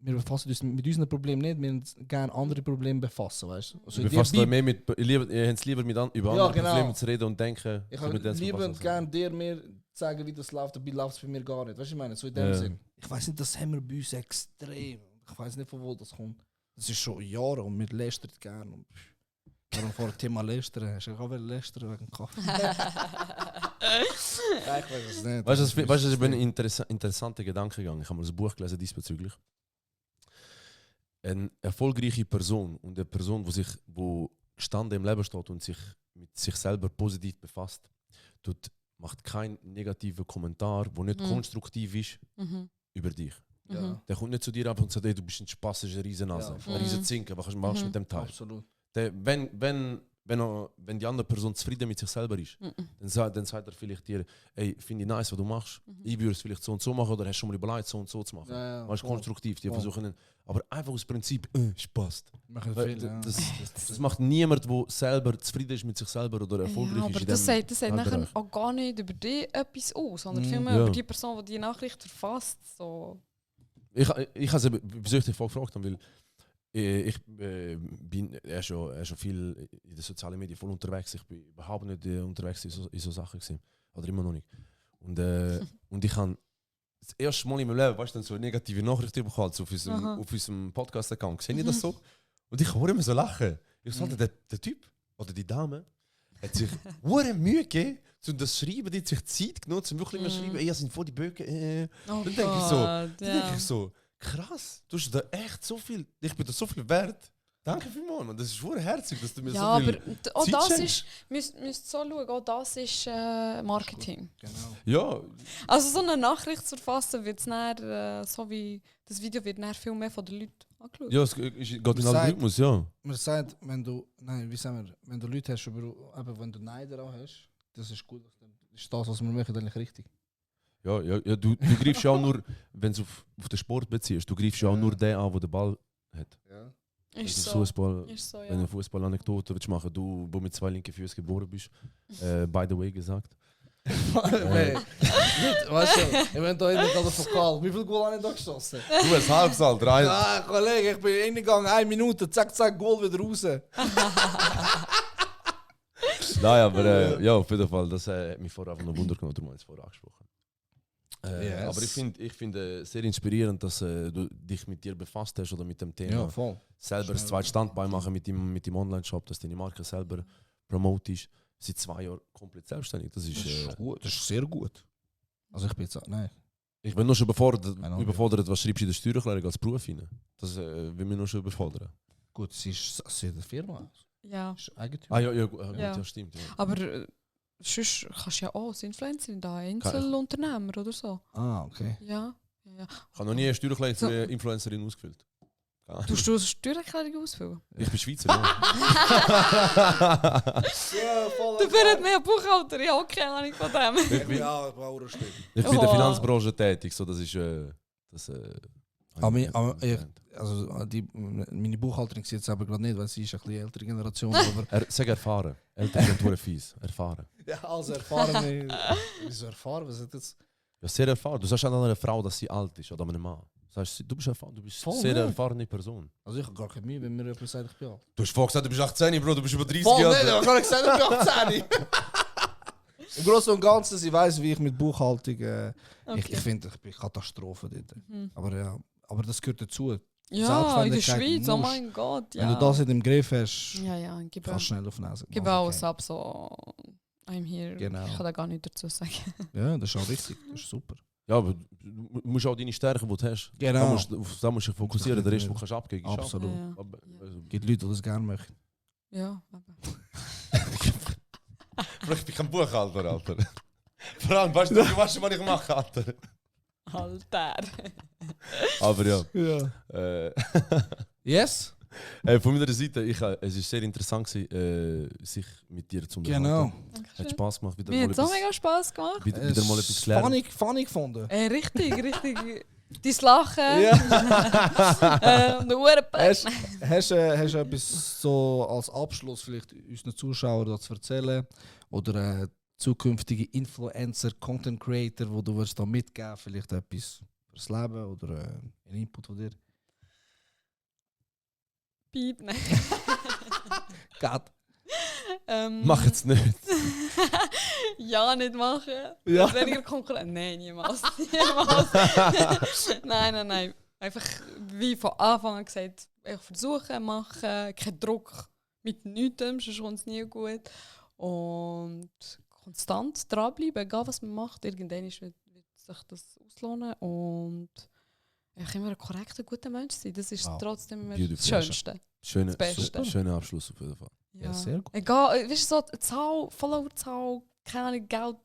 wir befassen uns mit unseren Problemen nicht, wir haben gerne andere Probleme befassen, weißt du? Also ihr befasst euch mehr mit, ihr habt es lieber über andere genau. Probleme zu reden und denken. Ich so mit denen zu liebe befassen. gerne dir mehr sagen, wie das läuft, dabei läuft es bei mir gar nicht. Weißt du, ich meine, so in dem Ja. Sinn. Ich weiß nicht, das haben wir bei uns extrem. Ich weiß nicht, von wo das kommt. Das ist schon Jahre und wir lästern gerne. Und warum vor dem Thema lästern hast? Ich will lästern wegen Kaffee. Nein, ich weiß es nicht. Weißt du, das ist ein interessanter Gedankengang. Ich habe mal ein Buch gelesen diesbezüglich. Eine erfolgreiche Person und eine Person, die gestanden im Leben steht und sich mit sich selber positiv befasst, macht keinen negativen Kommentar, der nicht konstruktiv ist, Mhm. über dich. Ja, Der kommt nicht zu dir einfach und sagt, hey, du bist ein Spaß, ist eine Riesennase, Ja, voll. eine Riesenzinke, was machst du mit dem Teil? absolut. Wenn die andere Person zufrieden mit sich selber ist, Mhm. dann sagt er vielleicht dir, hey, finde ich nice, was du machst. Ich würde es vielleicht so und so machen oder hast du schon mal überlegt, so und so zu machen. Ja, ja, Weißt, voll. konstruktiv, die Voll. versuchen, aber einfach aus Prinzip, Spaß. Machen Weil viel, ja. das macht niemand, der selber zufrieden ist mit sich selber oder erfolgreich Ja, ist. aber in das dem sagt nachher Bereich. auch gar nicht über dich etwas aus, sondern Mhm. vielmehr Ja. über die Person, die die Nachricht verfasst. So. Ich habe es, wieso ich dich vorgefragt habe, weil ich bin schon viel in den sozialen Medien voll unterwegs. Ich bin überhaupt nicht unterwegs in so Sachen gewesen. Oder immer noch nicht. Und ich habe das erste Mal in meinem Leben, weißt du, dann so eine negative Nachricht bekommen auf unserem Podcast-Account. Sehe ich das so? Und ich höre immer so lachen. Ich sagte, der Typ oder die Dame hat sich hure Mühe gegeben, um das zu schreiben, die hat sich Zeit genommen, um wirklich immer zu schreiben, ey, sind voll die Böcke. Oh Dann denke ich so, Gott, Dann denke ich so, krass, du hast da echt so viel, ich bin da so viel wert. Danke vielmals, man. Das ist hure herzig, dass du mir Ja, so viel... aber auch Zeit das schenkst. ist, müsst so schauen, auch das ist Marketing. Genau. Ja, Also so eine Nachricht zu verfassen, wird so wie das Video wird nachher viel mehr von den Leuten angeschaut. ja, es geht in den Sagt- Algorithmus, ja. Man sagt, wenn du Leute hast, aber wenn du Neider auch hast, das ist gut. Dann ist das, was wir machen, eigentlich richtig. Ja, du greifst ja auch nur, wenn du auf den Sport beziehst, du greifst ja auch Ja. nur den an, der den Ball hat. Ja. Ist Also so. Fußball, Ist so, wenn du ja. eine Fußball-Anekdote willst machen, du mit 2 linken Füßen geboren bist, by the way gesagt. Weißt du, ich bin da nicht an der Vokal. Wie viel Goal habe ich da geschossen? Du hast Halbsal, 3. Ah, Kollege, ich bin reingegangen, 1 Minute, zack, zack, Goal wieder raus. Nein, aber ja, auf jeden Fall, das hat mich vorher einfach noch Wunder genommen, darum habe ich es vorher angesprochen. Yes. Aber ich finde sehr inspirierend, dass du dich mit dir befasst hast oder mit dem Thema. Ja, voll. Selber das zweite Standbein machen mit dem Online-Shop, dass du deine Marke selber promotest. Seit 2 Jahren komplett selbstständig. Das ist Gut, das ist sehr gut. Also ich bin jetzt... Nein. ich bin nur schon Ahnung. überfordert, was schreibst du in der Steuererklärung als Beruf rein? Das will mich nur schon überfordern. Gut, sie ist eine Firma. Ja. Das ist Eigentümer. Ah ja, gut, Ja. ja stimmt. Ja. Aber sonst kannst du ja auch als Influencerin da, Einzelunternehmer oder so. Ah, okay. Ja. Ich habe noch nie eine Steuererklärung für So. eine Influencerin ausgefüllt. Tust du eine Steuererklärung ausfüllen? Ich bin Schweizer, ja. Ja, voll. Du bist mehr Buchhalter, ich habe keine Ahnung von dem. Ich bin, Ja, ich brauche eine Stimme. ich bin in der Oh. Finanzbranche tätig, so das ist... das, Meine Buchhalterin sieht es aber gerade nicht, weil sie ist eine bisschen ältere Generation. Aber Sag erfahren. Eltern sind hure fies. Erfahren. ja, also erfahren. Wieso erfahren? Was ist das? Ja, sehr erfahren. Du sagst an einer Frau, dass sie alt ist oder an einem Mann. Sagst, du bist erfahren, du bist Voll, eine sehr ne? erfahrene Person. Also ich habe gar keine Mühe, wenn mir jemand sagt, ich bin alt. Du hast vorhin gesagt, du bist 18, Bro, du bist über 30 Voll Jahre. nicht, ich habe gesagt, ich bin 18. Im Großen und Ganzen, ich weiss, wie ich mit Buchhaltung... Ich finde, ich bin Katastrophe dort. Mhm. Aber ja, aber das gehört dazu. Ja, in der Selbstständigkeit Schweiz, oh musst- mein Gott. Ja. Wenn du das nicht im Griff hast, Ja, gib kannst du schnell auf die Nase. gib auch ab, so. I'm here. Genau. Ich kann da gar nichts dazu sagen. Ja, das ist auch richtig. Das ist super. Ja, aber du musst auch deine Stärken, die du hast. Genau. Auf das musst du dich fokussieren. Der Rest, den kannst du abgeben. ist Absolut. Ja. ab. Also, Es gibt Leute, die das gerne möchten. Ja, aber. Bro, ich bin kein Buchhalter, Alter. Vor allem, weißt du, was ich mache, Alter. Alter. Aber ja. Ja. Yes? Von meiner Seite, es war sehr interessant, sich mit dir zu unterhalten. Genau. Hat Spaß gemacht. Wieder Mir mal hat es auch etwas, mega Spass gemacht. wieder mal etwas klären. Funny gefunden. Richtig. Dein Lachen. Ja. Und der Uhrenpack. Hast du etwas so als Abschluss vielleicht unseren Zuschauern zu erzählen? Oder zukünftige Influencer, Content Creator, wo du da mitgeben, vielleicht etwas fürs Leben oder ein Input von dir? Piep, nein. Gott. Mach jetzt nicht. Ja, nicht machen. Ja. Weniger Konkurrenz. Nein, niemals. Niemals. Nein. Einfach wie von Anfang an gesagt, einfach versuchen, machen, kein Druck mit nichts, sonst kommt es nie gut. Und konstant dranbleiben, egal was man macht, irgendwann wird sich das auslohnen. Und einfach immer ein korrekter, guter Mensch sein. Das ist Wow. trotzdem immer Beautiful. das Schönste. Das Beste. Schöner Abschluss auf jeden Fall. Ja, sehr gut. Egal, weißt du, so eine Zahl, Followerzahl, keine Ahnung, Geld,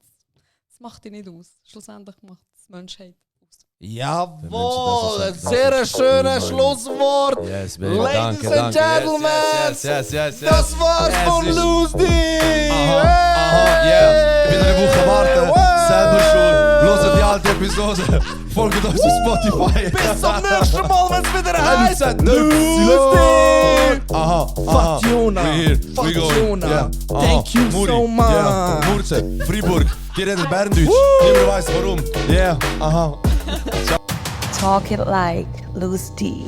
das macht dich nicht aus. Schlussendlich macht es Menschheit aus. Jawohl, ein Das sehr ist schönes cool, Schlusswort. Yes, baby. Ladies Danke, and danke. gentlemen, Yes. Das war's Es von ist- Lucy. Aha, yeah. Ich bin eine Woche warten. Selber schon. Hört die alte Episode. Folgt uns auf Spotify. Bis zum nächsten Mal, wenn es wieder heißt Lucy. Lucy. Aha. Fatjona. We here. We going. Fatjona. Yeah. Thank you Muri. so much. Yeah. Murze. Fribourg. Die reden Berndeutsch. Niemand weiß warum. Yeah. Aha. Talk it like Loose D.